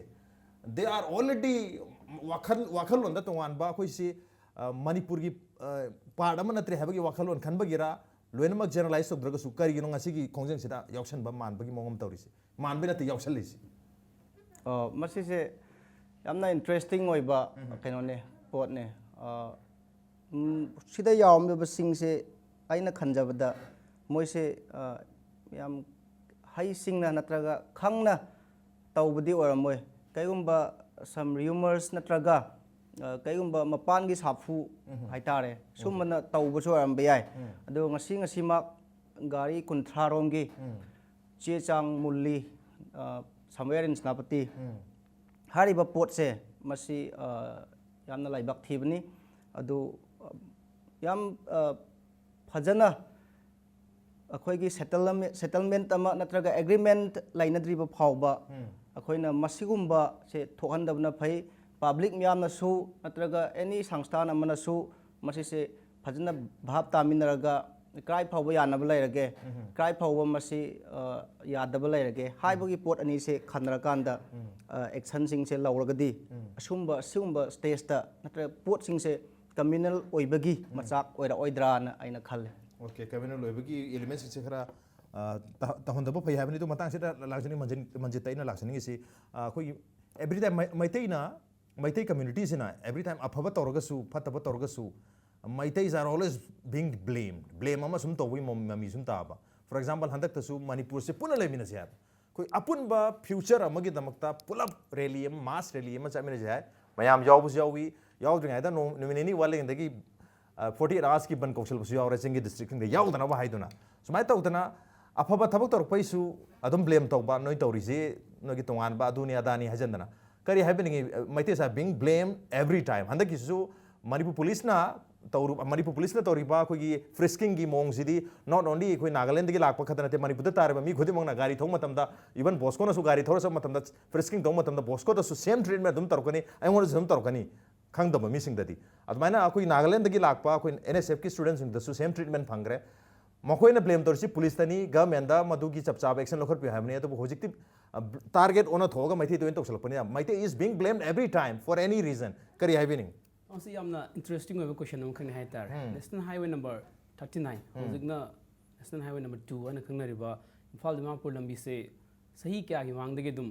they are already ꯋꯥꯈꯜ, ꯋꯥꯈꯜꯂꯣꯟꯗ ꯇꯣꯉꯥꯟꯕ ꯑꯩꯈꯣꯏꯁꯤ, ꯑ, ꯃꯅꯤꯄꯨꯔꯒꯤ, ꯑ, part ꯑꯃ ꯅꯠꯇ꯭ꯔꯦ ꯍꯥꯏꯕꯒꯤ ꯋꯥꯈꯜꯂꯣꯟ ꯈꯟꯕꯒꯤꯔ, ꯂꯣꯏꯅꯃꯛ generalize ꯇꯧꯗ꯭ꯔꯒꯁꯨ ꯀꯔꯤꯒꯤꯅꯣ ꯉꯁꯤꯒꯤ ꯈꯣꯡꯖꯪꯁꯤꯗ ꯌꯥꯎꯁꯟꯕ ꯃꯥꯟꯕꯒꯤ ꯃꯑꯣꯡ ꯑꯃ ꯇꯧꯔꯤꯁꯦ? ꯃꯥꯟꯕꯩ ꯅꯠꯇꯦ, ꯌꯥꯎꯁꯜꯂꯤꯁꯦ꯫ ꯑ, ꯃꯁꯤꯁꯦ ꯌꯥꯝꯅ interesting ꯑꯣꯏꯕ ꯀꯩꯅꯣꯅꯦ, ꯄꯣꯠꯅꯦ꯫ ꯑ, ꯎꯝ, ꯁꯤꯗ ꯌꯥꯎꯔꯝꯃꯤꯕꯁꯤꯡꯁꯦ ꯑꯩꯅ ꯈꯟꯖꯕꯗ ꯃꯣꯏꯁꯦ, ꯑ, ꯌꯥꯝ ꯍꯩꯁꯤꯡꯅ ꯅꯠꯇ꯭ꯔꯒ ꯈꯪꯅ ꯇꯧꯕꯗꯤ ꯑꯣꯏꯔꯝꯃꯣꯏ꯫ ꯀꯩꯒꯨꯝꯕ some rumours ꯅꯠꯇ꯭ꯔꯒ, ꯑ, ꯀꯩꯒꯨꯝꯕ ꯃꯄꯥꯟꯒꯤ ꯁꯥꯐꯨ ꯍꯥꯏꯇꯥꯔꯦ, ꯁꯨꯝꯕꯅ ꯇꯧꯕꯁꯨ ꯑꯣꯏꯔꯝꯕ ꯌꯥꯏ꯫ ꯑꯗꯣ ꯉꯁꯤ ꯉꯁꯤꯃꯛ ꯒꯥꯔꯤ ꯀꯨꯟꯊ꯭ꯔꯥ ꯔꯣꯝꯒꯤ ꯆꯦ ꯆꯥꯡ ꯃꯨꯜꯂꯤ, ꯑ, somewhere in ꯁꯦꯅꯥꯄꯇꯤ꯫ ꯍꯥꯏꯔꯤꯕ ꯄꯣꯠꯁꯦ ꯃꯁꯤ, ꯑ, ꯌꯥꯝꯅ ꯂꯥꯏꯕꯛ ꯊꯤꯕꯅꯤ꯫ ꯑꯗꯨ, ꯑ, ꯌꯥꯝ, ꯑ, ꯐꯖꯅ ꯑꯩꯈꯣꯏꯒꯤ settlement, settlement ꯑꯃ ꯅꯠꯇ꯭ꯔꯒ agreement ꯂꯩꯅꯗ꯭ꯔꯤꯕ ꯐꯥꯎꯕ ꯑꯩꯈꯣꯏꯅ ꯃꯁꯤꯒꯨꯝꯕꯁꯦ ꯊꯣꯛꯍꯟꯗꯕꯅ ꯐꯩ꯫ ꯄꯕ꯭ꯂꯤꯛ ꯃꯌꯥꯝꯅꯁꯨ ꯅꯠꯇ꯭ꯔꯒ ꯑꯦꯅꯤ ꯁꯪꯁꯊꯥꯟ ꯑꯃꯅꯁꯨ ꯃꯁꯤꯁꯦ ꯐꯖꯅ ꯚꯥꯞ ꯇꯥꯃꯤꯟꯅꯔꯒ ꯀꯗꯥꯏ ꯐꯥꯎꯕ ꯌꯥꯅꯕ ꯂꯩꯔꯒꯦ, ꯀꯗꯥꯏ ꯐꯥꯎꯕ ꯃꯁꯤ ꯑ, ꯌꯥꯗꯕ ꯂꯩꯔꯒꯦ ꯍꯥꯏꯕꯒꯤ ꯄꯣꯠ ꯑꯅꯤꯁꯦ ꯈꯟꯅꯔꯀꯥꯟꯗ ꯑꯦꯛꯁꯟꯁꯤꯡꯁꯦ ꯂꯧꯔꯒꯗꯤ ꯑꯁꯨꯝꯕ ꯑꯁꯤꯒꯨꯝꯕ ꯁ꯭ꯇꯦꯖꯇ ꯅꯠꯇ꯭ꯔꯒ ꯄꯣꯠꯁꯤꯡꯁꯦ ꯀꯝꯃ꯭ꯌꯨꯅꯦꯜ ꯑꯣꯏꯕꯒꯤ ꯃꯆꯥꯛ ꯑꯣꯏꯔꯛꯑꯣꯏꯗ꯭ꯔꯥꯅ ꯑꯩꯅ ꯈꯜꯂꯦ꯫ ꯑꯣꯀꯦ, ꯀꯝꯃ꯭ꯌꯨꯅꯦꯜ ꯑꯣꯏꯕꯒꯤ ꯏꯂꯤꯃꯦꯟꯁꯤꯡꯁꯦ ꯈꯔ ꯑ, ꯇ- ꯇꯧꯍꯟꯗꯕ ꯐꯩ ꯍꯥꯏꯕꯅꯤ꯫ ꯑꯗꯨ ꯃꯇꯥꯡꯁꯤꯗ ꯂꯥꯛꯆꯅꯤꯡ ꯃꯟꯖꯤꯠ- ꯃꯟꯖꯤꯠꯇ ꯑꯩꯅ ꯂꯥꯛꯆꯅꯤꯡꯉꯤꯁꯤ, ꯑ, ꯑꯩꯈꯣꯏꯒꯤ ꯑꯦꯕ꯭ꯔꯤ ꯇꯥꯏꯝ ꯃꯩꯇꯩꯅ ꯃꯩꯇꯩ ꯀꯝꯃ꯭ꯌꯨꯅꯤꯇꯤꯁꯤꯅ ꯑꯦꯕ꯭ꯔꯤ ꯇꯥꯏꯝ ꯑꯐꯕ ꯇꯧꯔꯒꯁꯨ ꯐꯠꯇꯕ ꯇꯧꯔꯒꯁꯨ Meiteis are always being blamed. Blame ꯑꯃ ꯁꯨꯝ ꯇꯧꯕꯒꯤ ꯃ- ꯃꯃꯤ ꯁꯨꯝ ꯇꯥꯕ꯫ ꯐꯣꯔ ꯑꯦꯛꯖꯥꯝꯄꯜ, ꯍꯟꯗꯛꯇꯁꯨ ꯃꯅꯤꯄꯨꯔꯁꯦ ꯄꯨꯟꯅ ꯂꯩꯃꯤꯟꯅꯁꯦ ꯍꯥꯏꯕ, ꯑꯩꯈꯣꯏ ꯑꯄꯨꯟꯕ ꯐ꯭ꯌꯨꯆꯔ ꯑꯃꯒꯤꯗꯃꯛꯇ ꯄꯨꯂꯞ ꯔꯦꯂꯤ ꯑꯃ, ꯃꯥꯁ ꯔꯦꯂꯤ ꯑꯃ ꯆꯠꯃꯤꯟꯅꯁꯦ ꯍꯥꯏ꯫ ꯃꯌꯥꯝ ꯌꯥꯎꯕꯁꯨ ꯌꯥꯎꯏ, ꯌꯥꯎꯗ꯭ꯔꯤꯉꯩꯗ ꯅꯣꯡ- ꯅꯨꯃꯤꯠ ꯅꯤꯅꯤ ꯋꯥꯠꯂꯤꯉꯩꯗꯒꯤ ꯐꯣꯔꯇꯤ ꯑꯦꯠ ꯑꯥꯋꯥꯔꯁꯀꯤ ꯕꯟ ꯀꯧꯁꯤꯜꯂꯛꯄꯁꯨ ꯌꯥꯎꯔꯦ, ꯆꯤꯡꯒꯤ ꯗꯤꯁꯇ꯭ꯔꯤꯛꯁꯤꯡꯗ ꯌꯥꯎꯗꯅꯕ ꯍꯥꯏꯗꯨꯅ꯫ ꯁꯨꯃꯥꯏꯅ ꯇꯧꯗꯅ ꯑꯐꯕ ꯊꯕꯛ ꯇꯧꯔꯛꯄꯩꯁꯨ ꯑꯗꯨꯝ ꯕ꯭ꯂꯦꯝ ꯇꯧꯕ, ꯅꯣꯏ ꯇꯧꯔꯤꯁꯤ ꯅꯣꯏꯒꯤ ꯇꯣꯉꯥꯟꯕ ꯑꯗꯨꯅꯤ ꯑꯗꯥꯅꯤ ꯍꯥꯏꯖꯟꯗꯅ꯫ ꯀꯔꯤ ꯍꯥꯏꯕꯤꯅꯤꯡꯉꯤ? Meiteis are being blamed every time. ꯍꯟꯗꯛꯀꯤꯁꯤꯁꯨ Manipur ꯄꯨꯂꯤꯁꯅ ꯇꯧꯔꯨ- ꯃꯅꯤꯄꯨꯔ ꯄꯨꯂꯤꯁꯅ ꯇꯧꯔꯤꯕ ꯑꯩꯈꯣꯏꯒꯤ ꯐ꯭ꯔꯤꯁꯀꯤꯡꯒꯤ ꯃꯑꯣꯡꯁꯤꯗꯤ not only ꯑꯩꯈꯣꯏ ꯅꯥꯒꯥꯂꯦꯟꯗꯒꯤ ꯂꯥꯛꯄ ꯈꯛꯇ ꯅꯠꯇꯦ, ꯃꯅꯤꯄꯨꯔꯗ ꯇꯥꯔꯤꯕ ꯃꯤ ꯈꯨꯗꯤꯡꯃꯛꯅ ꯒꯥꯔꯤ ꯊꯧꯕ ꯃꯇꯝꯗ, ꯏꯚꯟ ꯕꯣꯁꯀꯣꯅꯁꯨ ꯒꯥꯔꯤ ꯊꯧꯔ ꯆꯠꯄ ꯃꯇꯝꯗ ꯐ꯭ꯔꯤꯁꯀꯤꯡ ꯇꯧꯕ ꯃꯇꯝꯗ ꯕꯣꯁꯀꯣꯗꯁꯨ ꯁꯦꯝ ꯇ꯭ꯔꯤꯠꯃꯦꯟ ꯑꯗꯨꯝ ꯇꯧꯔꯛꯀꯅꯤ, ꯑꯩꯉꯣꯟꯗꯁꯨ ꯑꯗꯨꯝ ꯇꯧꯔꯛꯀꯅꯤ꯫ ꯈꯪꯗꯕ ꯃꯤꯁꯤꯡꯗꯗꯤ ꯑꯗꯨꯃꯥꯏꯅ ꯑꯩꯈꯣꯏ ꯅꯥꯒꯥꯂꯦꯟꯗꯒꯤ ꯂꯥꯛꯄ ꯑꯩꯈꯣꯏ ꯑꯦꯟ ꯑꯦꯁ ꯑꯦꯐꯀꯤ ꯁ꯭ꯇꯨꯗꯦꯟꯁꯤꯡꯗꯁꯨ ꯁꯦꯝ ꯇ꯭ꯔꯤꯠꯃꯦꯟ ꯐꯪꯈ꯭ꯔꯦ꯫ ꯃꯈꯣꯏꯅ ꯕ꯭ꯂꯦꯝ ꯇꯧꯔꯤꯁꯤ ꯄꯨꯂꯤꯁꯇꯅꯤ, ꯒꯚꯔꯟꯃꯦꯟꯗ ꯃꯗꯨꯒꯤ ꯆꯞ ꯆꯥꯕ ꯑꯦꯛꯁꯟ ꯂꯧꯈꯠꯄꯤꯌꯨ ꯍꯥꯏꯕꯅꯤ꯫ ꯑꯗꯨꯕꯨ ꯍꯧꯖꯤꯛꯇꯤ ꯇꯥꯔꯒꯦꯠ ꯑꯣꯟꯅ ꯊꯣꯛꯑꯒ ꯃꯩꯇꯩꯗ ꯑꯣꯏꯅ ꯇꯧꯁꯜꯂꯛꯄꯅꯤꯅ, Meitei is being blamed every time for any reason. ꯀꯔꯤ ꯍꯥꯏꯕꯤꯅꯤꯡ? ꯃꯁꯤ ꯌꯥꯝꯅ ꯏꯟꯇꯔꯦꯁꯇꯤꯡ ꯑꯣꯏꯕ ꯀꯣꯏꯁꯟ ꯑꯃꯈꯛꯅꯤ ꯍꯥꯏꯇꯥꯔꯦ꯫ National highway number thirty nine, ꯍꯧꯖꯤꯛꯅ ꯅꯦꯁꯅꯦꯜ ꯍꯥꯏꯋꯦ ꯅꯝꯕꯔ ꯇꯨ ꯍꯥꯏꯅ ꯈꯪꯅꯔꯤꯕ ꯏꯝꯐꯥꯜ ꯗꯤꯃꯥꯄꯨꯔ ꯂꯝꯕꯤꯁꯦ ꯆꯍꯤ ꯀꯌꯥꯒꯤ ꯃꯃꯥꯡꯗꯒꯤ ꯑꯗꯨꯝ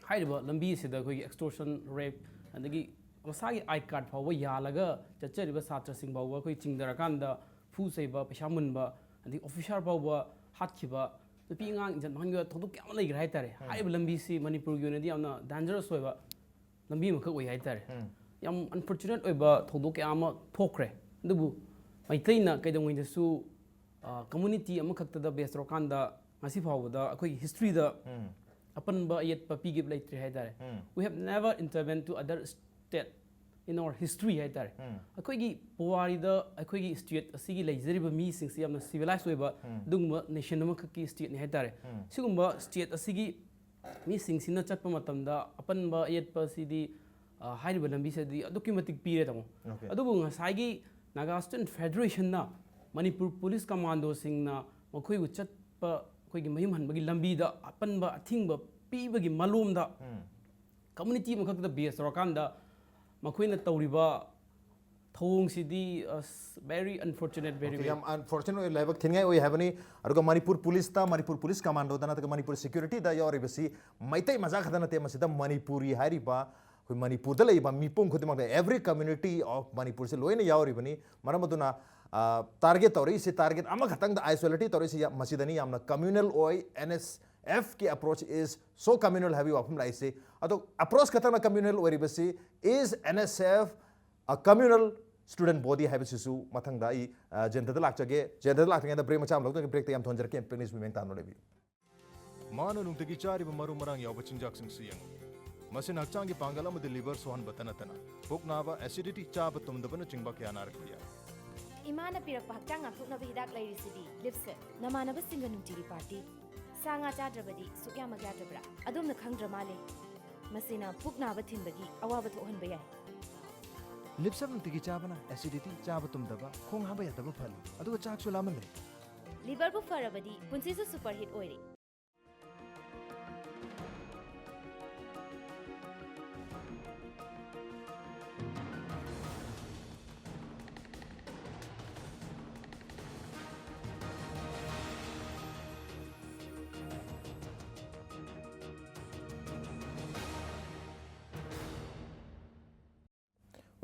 ꯍꯥꯏꯔꯤꯕ ꯂꯝꯕꯤ ꯑꯁꯤꯗ ꯑꯩꯈꯣꯏꯒꯤ ꯑꯦꯛꯁꯇꯣꯔꯁꯟ, ꯔꯦꯞ, ꯑꯗꯒꯤ ꯃꯁꯥꯒꯤ ꯑꯥꯏ ꯀꯥꯔꯗ ꯐꯥꯎꯕ ꯌꯥꯜꯂꯒ ꯆꯠꯆꯔꯤꯕ ꯁꯥꯇ꯭ꯔꯁꯤꯡ ꯐꯥꯎꯕ ꯑꯩꯈꯣꯏ ꯆꯤꯡꯊꯔꯀꯥꯟꯗ ꯐꯨ ꯆꯩꯕ, ꯄꯩꯁꯥ ꯃꯨꯟꯕ, ꯑꯗꯒꯤ ꯑꯣꯐꯤꯁꯥꯔ ꯐꯥꯎꯕ ꯍꯥꯠꯈꯤꯕ, ꯅꯨꯄꯤ ꯑꯉꯥꯡ ꯏꯖꯠ ꯃꯥꯡꯍꯟꯈꯤꯕ ꯊꯧꯗꯣꯛ ꯀꯌꯥ ꯑꯃ ꯂꯩꯈ꯭ꯔꯦ ꯍꯥꯏꯇꯥꯔꯦ꯫ ꯍꯥꯏꯔꯤꯕ ꯂꯝꯕꯤꯁꯤ ꯃꯅꯤꯄꯨꯔꯒꯤ ꯑꯣꯏꯅꯗꯤ ꯌꯥꯝꯅ ꯗꯦꯟꯖꯔꯁ ꯑꯣꯏꯕ ꯂꯝꯕꯤ ꯑꯃꯈꯛ ꯑꯣꯏ ꯍꯥꯏꯇꯥꯔꯦ꯫ ꯌꯥꯝ ꯑꯟꯐꯣꯔꯆꯨꯅꯦꯠ ꯑꯣꯏꯕ ꯊꯧꯗꯣꯛ ꯀꯌꯥ ꯑꯃ ꯊꯣꯛꯈ꯭ꯔꯦ꯫ ꯑꯗꯨꯕꯨ ꯃꯩꯇꯩꯅ ꯀꯩꯗꯧꯉꯩꯗꯁꯨ ꯀꯝꯃꯨꯅꯤꯇꯤ ꯑꯃꯈꯛꯇꯗ ꯕꯦꯁ ꯇꯧꯔꯀꯥꯟꯗ ꯉꯁꯤ ꯐꯥꯎꯕꯗ ꯑꯩꯈꯣꯏꯒꯤ ꯍꯤꯁꯇ꯭ꯔꯤꯗ ꯑꯄꯟꯕ ꯑꯌꯦꯠꯄ ꯄꯤꯈꯤꯕ ꯂꯩꯇ꯭ꯔꯤ ꯍꯥꯏꯇꯥꯔꯦ꯫ We have never intervene to other state in our history ꯍꯥꯏꯇꯥꯔꯦ꯫ ꯑꯩꯈꯣꯏꯒꯤ ꯄꯨꯋꯥꯔꯤꯗ ꯑꯩꯈꯣꯏꯒꯤ ꯁ꯭ꯇꯦꯠ ꯑꯁꯤꯒꯤ ꯂꯩꯖꯔꯤꯕ ꯃꯤꯁꯤꯡꯁꯤ ꯌꯥꯝꯅ ꯁꯤꯚꯤꯂꯥꯏꯁ ꯑꯣꯏꯕ ꯑꯗꯨꯒꯨꯝꯕ ꯅꯦꯁꯟ ꯑꯃꯈꯛꯀꯤ ꯁ꯭ꯇꯦꯠꯅꯤ ꯍꯥꯏꯇꯥꯔꯦ꯫ ꯁꯤꯒꯨꯝꯕ ꯁ꯭ꯇꯦꯠ ꯑꯁꯤꯒꯤ ꯃꯤꯁꯤꯡꯁꯤꯅ ꯆꯠꯄ ꯃꯇꯝꯗ ꯑꯄꯟꯕ ꯑꯌꯦꯠꯄ ꯑꯁꯤꯗꯤ ꯑ, ꯍꯥꯏꯔꯤꯕ ꯂꯝꯕꯤꯁꯤꯗꯤ ꯑꯗꯨꯛꯀꯤ ꯃꯇꯤꯛ ꯄꯤꯔꯦ, ꯇꯥꯃꯣ꯫ Okay. ꯑꯗꯨꯕꯨ ꯉꯁꯥꯏꯒꯤ ꯅꯥꯒꯥ ꯁ꯭ꯇꯨꯗꯦꯟꯠ ꯐꯦꯗꯔꯦꯁꯟꯅ ꯃꯅꯤꯄꯨꯔ ꯄꯨꯂꯤꯁ ꯀꯃꯥꯟꯗꯣꯁꯤꯡꯅ ꯃꯈꯣꯏꯕꯨ ꯆꯠꯄ, ꯑꯩꯈꯣꯏꯒꯤ ꯃꯌꯨꯝ ꯍꯟꯕꯒꯤ ꯂꯝꯕꯤꯗ ꯑꯄꯟꯕ ꯑꯊꯤꯡꯕ ꯄꯤꯕꯒꯤ ꯃꯂꯣꯝꯗ ꯀꯝꯃ꯭ꯌꯨꯅꯤꯇꯤ ꯑꯃꯈꯛꯇ ꯕꯦꯁ ꯇꯧꯔꯀꯥꯟꯗ ꯃꯈꯣꯏꯅ ꯇꯧꯔꯤꯕ ꯊꯧꯑꯣꯡꯁꯤꯗꯤ, ꯑꯁ, very unfortunate, very, Okay, very. ꯌꯥꯝ ꯑꯟꯐꯣꯔꯆꯨꯅꯦꯠ ꯑꯣꯏ, ꯂꯥꯏꯕꯛ ꯊꯤꯅꯤꯡꯉꯥꯏ ꯑꯣꯏ ꯍꯥꯏꯕꯅꯤ꯫ ꯑꯗꯨꯒ ꯃꯅꯤꯄꯨꯔ ꯄꯨꯂꯤꯁꯇ, ꯃꯅꯤꯄꯨꯔ ꯄꯨꯂꯤꯁ ꯀꯃꯥꯟꯗꯣꯗ ꯅꯠꯇ꯭ꯔꯒ ꯃꯅꯤꯄꯨꯔ ꯁꯦꯀ꯭ꯌꯨꯔꯤꯇꯤꯗ ꯌꯥꯎꯔꯤꯕꯁꯤ ꯃꯩꯇꯩ ꯃꯆꯥ ꯈꯛꯇ ꯅꯠꯇꯦ, ꯃꯁꯤꯗ ꯃꯅꯤꯄꯨꯔꯤ ꯍꯥꯏꯔꯤꯕ, ꯑꯩꯈꯣꯏ ꯃꯅꯤꯄꯨꯔꯗ ꯂꯩꯔꯤꯕ ꯃꯤꯄꯨꯝ ꯈꯨꯗꯤꯡꯃꯛꯇ, every community of ꯃꯅꯤꯄꯨꯔꯁꯦ ꯂꯣꯏꯅ ꯌꯥꯎꯔꯤꯕꯅꯤ꯫ ꯃꯔꯝ ꯑꯗꯨꯅ ꯇꯥꯔꯒꯦꯠ ꯇꯧꯔꯛꯏꯁꯤ, ꯇꯥꯔꯒꯦꯠ ꯑꯃꯈꯛꯇꯪꯗ ꯑꯥꯏꯁꯣꯂꯦꯇꯦꯠ ꯇꯧꯔꯛꯏꯁꯤ ꯌꯥꯝ, ꯃꯁꯤꯗꯅꯤ꯫ ꯌꯥꯝꯅ ꯀꯝꯃ꯭ꯌꯨꯅꯦꯜ ꯑꯣꯏ꯫ N S F ꯀꯤ approach is so communal ꯍꯥꯏꯕꯒꯤ ꯋꯥꯐꯝ ꯂꯥꯛꯏꯁꯤ꯫ ꯑꯗꯣ approach ꯈꯛꯇꯪꯅ ꯀꯝꯃ꯭ꯌꯨꯅꯦꯜ ꯑꯣꯏꯔꯤꯕꯁꯤ, is N S F a communal student body ꯍꯥꯏꯕꯁꯤꯁꯨ ꯃꯊꯪꯗ ꯑꯩ, ꯑ, ꯖꯌꯟꯇꯗ ꯂꯥꯛꯆꯒꯦ꯫ ꯖꯌꯟꯇꯗ ꯂꯥꯛꯇ꯭ꯔꯤꯉꯩꯗ ꯕ꯭ꯔꯦꯛ ꯃꯆꯥ ꯑꯃ ꯂꯧꯖꯒꯦ꯫ ꯕ꯭ꯔꯦꯛꯇ ꯌꯥꯝ ꯊꯣꯟꯖꯔꯛꯀꯦ꯫ ꯄ꯭ꯂꯤꯖ ꯃꯦꯝ ꯇꯥꯅ ꯂꯩꯕꯤꯌꯨ꯫ ꯃꯥꯅ ꯅꯨꯡꯇꯤꯒꯤ ꯆꯥꯔꯤꯕ ꯃꯔꯨ ꯃꯔꯥꯡ ꯌꯥꯎꯕ ꯆꯤꯟꯖꯥꯛꯁꯤꯡꯁꯤ ꯌꯦꯡꯉꯨ꯫ ꯃꯁꯤꯅ ꯍꯛꯆꯥꯡꯒꯤ ꯄꯥꯡꯒꯜ ꯑꯃꯗꯤ ꯂꯤꯚꯔ ꯁꯣꯛꯍꯟꯕꯇ ꯅꯠꯇꯅ ꯄꯨꯛ ꯅꯥꯕ, ꯑꯦꯁꯤꯗꯤꯇꯤ, ꯆꯥꯕ ꯇꯨꯝꯗꯕꯅꯆꯤꯡꯕ ꯀꯌꯥ ꯅꯥꯔꯛꯄ ꯌꯥꯏ꯫ ꯏꯃꯥꯅ ꯄꯤꯔꯛꯄ ꯍꯛꯆꯥꯡ ꯉꯥꯛꯊꯣꯛꯅꯕ ꯍꯤꯗꯥꯛ ꯂꯩꯔꯤꯁꯤꯗꯤ꯫ ꯂꯤꯞꯁꯦ ꯅꯃꯥꯟꯅꯕꯁꯤꯡꯒ ꯅꯨꯡꯇꯤꯒꯤ ꯄꯥꯔꯇꯤ꯫ ꯁꯥ ꯉꯥ ꯆꯥꯗ꯭ꯔꯕꯗꯤ ꯁꯨꯛꯌꯥꯃꯛ ꯌꯥꯗ꯭ꯔꯕ꯭ꯔꯥ? ꯑꯗꯣꯝꯅ ꯈꯪꯗ꯭ꯔ ꯃꯥꯜꯂꯦ꯫ ꯃꯁꯤꯅ ꯄꯨꯛ ꯅꯥꯕ ꯊꯤꯟꯕꯒꯤ ꯑꯋꯥꯕ ꯊꯣꯛꯍꯟꯕ ꯌꯥꯏ꯫ ꯂꯤꯞꯁꯞ ꯅꯨꯡꯇꯤꯒꯤ ꯆꯥꯕꯅ ꯑꯦꯁꯤꯗꯤꯇꯤ, ꯆꯥꯕ ꯇꯨꯝꯗꯕ, ꯈꯣꯡ ꯍꯥꯝꯕ ꯌꯥꯗꯕ ꯐꯍꯜꯂꯤ, ꯑꯗꯨꯒ ꯆꯥꯛꯁꯨ ꯂꯥꯝꯍꯜꯂꯦ꯫ ꯂꯤꯚꯔꯕꯨ ꯐꯔꯕꯗꯤ ꯄꯨꯟꯁꯤꯁꯨ ꯁꯨꯄꯔ ꯍꯤꯠ ꯑꯣꯏꯔꯦ꯫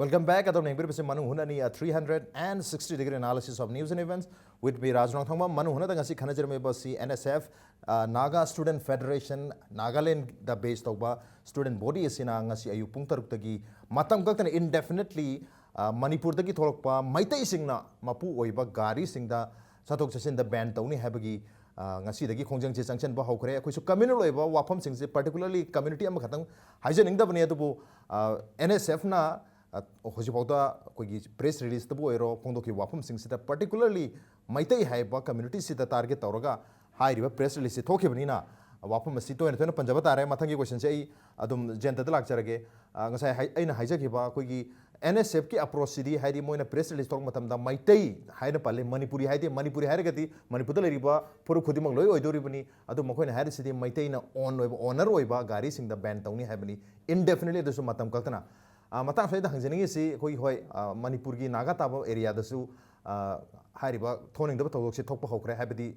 Welcome back. ꯑꯗꯣꯝꯅ ꯌꯦꯡꯕꯤꯔꯤꯕꯁꯤ ꯃꯅꯨꯡ ꯍꯨꯠꯅꯅꯤ, a three hundred and sixty degree analysis of news and events with me, ꯔꯥꯖ ꯔꯣꯡꯊꯣꯡꯕꯝ꯫ ꯃꯅꯨꯡ ꯍꯨꯠꯅꯗ ꯉꯁꯤ ꯈꯟꯅꯖꯔꯝꯃꯤꯕ ꯑꯁꯤ N S F, ꯑ, Naga Student Federation, ꯅꯥꯒꯥꯂꯦꯟꯗ ꯕꯦꯁ ꯇꯧꯕ ꯁ꯭ꯇꯨꯗꯦꯟꯠ ꯕꯣꯗꯤ ꯑꯁꯤꯅ ꯉꯁꯤ ꯑꯌꯨꯛ ꯄꯨꯡ ꯇꯔꯨꯛꯇꯒꯤ ꯃꯇꯝ ꯀꯛꯇꯅ indefinitely, ꯑ, ꯃꯅꯤꯄꯨꯔꯗꯒꯤ ꯊꯣꯛꯂꯛꯄ ꯃꯩꯇꯩꯁꯤꯡꯅ ꯃꯄꯨ ꯑꯣꯏꯕ ꯒꯥꯔꯤꯁꯤꯡꯗ ꯆꯠꯊꯣꯛ ꯆꯠꯁꯤꯟꯗ ꯕꯦꯟ ꯇꯧꯅꯤ ꯍꯥꯏꯕꯒꯤ, ꯑ, ꯉꯁꯤꯗꯒꯤ ꯈꯣꯡꯖꯪꯁꯦ ꯆꯪꯁꯤꯟꯕ ꯍꯧꯈ꯭ꯔꯦ꯫ ꯑꯩꯈꯣꯏꯁꯨ ꯀꯝꯃ꯭ꯌꯨꯅꯦꯜ ꯑꯣꯏꯕ ꯋꯥꯐꯝꯁꯤꯡꯁꯦ, particularly ꯀꯝꯃ꯭ꯌꯨꯅꯤꯇꯤ ꯑꯃꯈꯛꯇꯪ ꯍꯥꯏꯖꯅꯤꯡꯗꯕꯅꯤ, ꯑꯗꯨꯕꯨ, ꯑ, N S F ꯅ, ꯑ, ꯍꯧꯖꯤꯛꯐꯥꯎꯗ ꯑꯩꯈꯣꯏꯒꯤ ꯄ꯭ꯔꯦꯁ ꯔꯤꯂꯤꯖꯇꯕꯨ ꯑꯣꯏꯔꯣ, ꯐꯣꯡꯗꯣꯛꯈꯤꯕ ꯋꯥꯐꯝꯁꯤꯡꯁꯤꯗ, particularly ꯃꯩꯇꯩ ꯍꯥꯏꯕ ꯀꯝꯃ꯭ꯌꯨꯅꯤꯇꯤꯁꯤꯗ ꯇꯥꯔꯒꯦꯠ ꯇꯧꯔꯒ ꯍꯥꯏꯔꯤꯕ ꯄ꯭ꯔꯦꯁ ꯔꯤꯂꯤꯖꯁꯤ ꯊꯣꯛꯈꯤꯕꯅꯤꯅ, ꯋꯥꯐꯝ ꯑꯁꯤ ꯇꯣꯏꯅ ꯇꯣꯏꯅ ꯄꯟꯖꯕ ꯇꯥꯔꯦ꯫ ꯃꯊꯪꯒꯤ question ꯁꯦ ꯑꯩ ꯑꯗꯨꯝ ꯖꯦꯟꯇꯗ ꯂꯥꯛꯆꯔꯒꯦ꯫ ꯑ, ꯉꯁꯥꯏ ꯍꯥꯏ-, ꯑꯩꯅ ꯍꯥꯏꯖꯈꯤꯕ ꯑꯩꯈꯣꯏꯒꯤ N S F ꯀꯤ approach ꯁꯤꯗꯤ, ꯍꯥꯏꯗꯤ ꯃꯣꯏꯅ press release ꯊꯣꯛꯂꯛꯄ ꯃꯇꯝꯗ ꯃꯩꯇꯩ ꯍꯥꯏꯅ ꯄꯜꯂꯤ, ꯃꯅꯤꯄꯨꯔꯤ ꯍꯥꯏꯗꯦ꯫ ꯃꯅꯤꯄꯨꯔꯤ ꯍꯥꯏꯔꯒꯗꯤ ꯃꯅꯤꯄꯨꯔꯗ ꯂꯩꯔꯤꯕ ꯐꯨꯔꯨꯞ ꯈꯨꯗꯤꯡꯃꯛ ꯂꯣꯏ ꯑꯣꯏꯗꯣꯔꯤꯕꯅꯤ꯫ ꯑꯗꯨ ꯃꯈꯣꯏꯅ ꯍꯥꯏꯔꯤꯁꯤꯗꯤ ꯃꯩꯇꯩꯅ own ꯑꯣꯏꯕ, owner ꯑꯣꯏꯕ ꯒꯥꯔꯤꯁꯤꯡꯗ ban ꯇꯧꯅꯤ ꯍꯥꯏꯕꯅꯤ, indefinitely, ꯑꯗꯨꯁꯨ ꯃꯇꯝ ꯀꯛꯇꯅ꯫ ꯑ, ꯃꯇꯥꯡ ꯑꯁꯤꯗ ꯍꯪꯖꯅꯤꯡꯉꯤꯁꯤ ꯑꯩꯈꯣꯏ, ꯍꯣꯏ, ꯑ, ꯃꯅꯤꯄꯨꯔꯒꯤ ꯅꯥꯒꯥ ꯇꯥꯕ area ꯗꯁꯨ, ꯑ, ꯍꯥꯏꯔꯤꯕ ꯊꯣꯛꯍꯟꯅꯤꯡꯗꯕ ꯊꯧꯗꯣꯛꯁꯦ ꯊꯣꯛꯄ ꯍꯧꯈ꯭ꯔꯦ, ꯍꯥꯏꯕꯗꯤ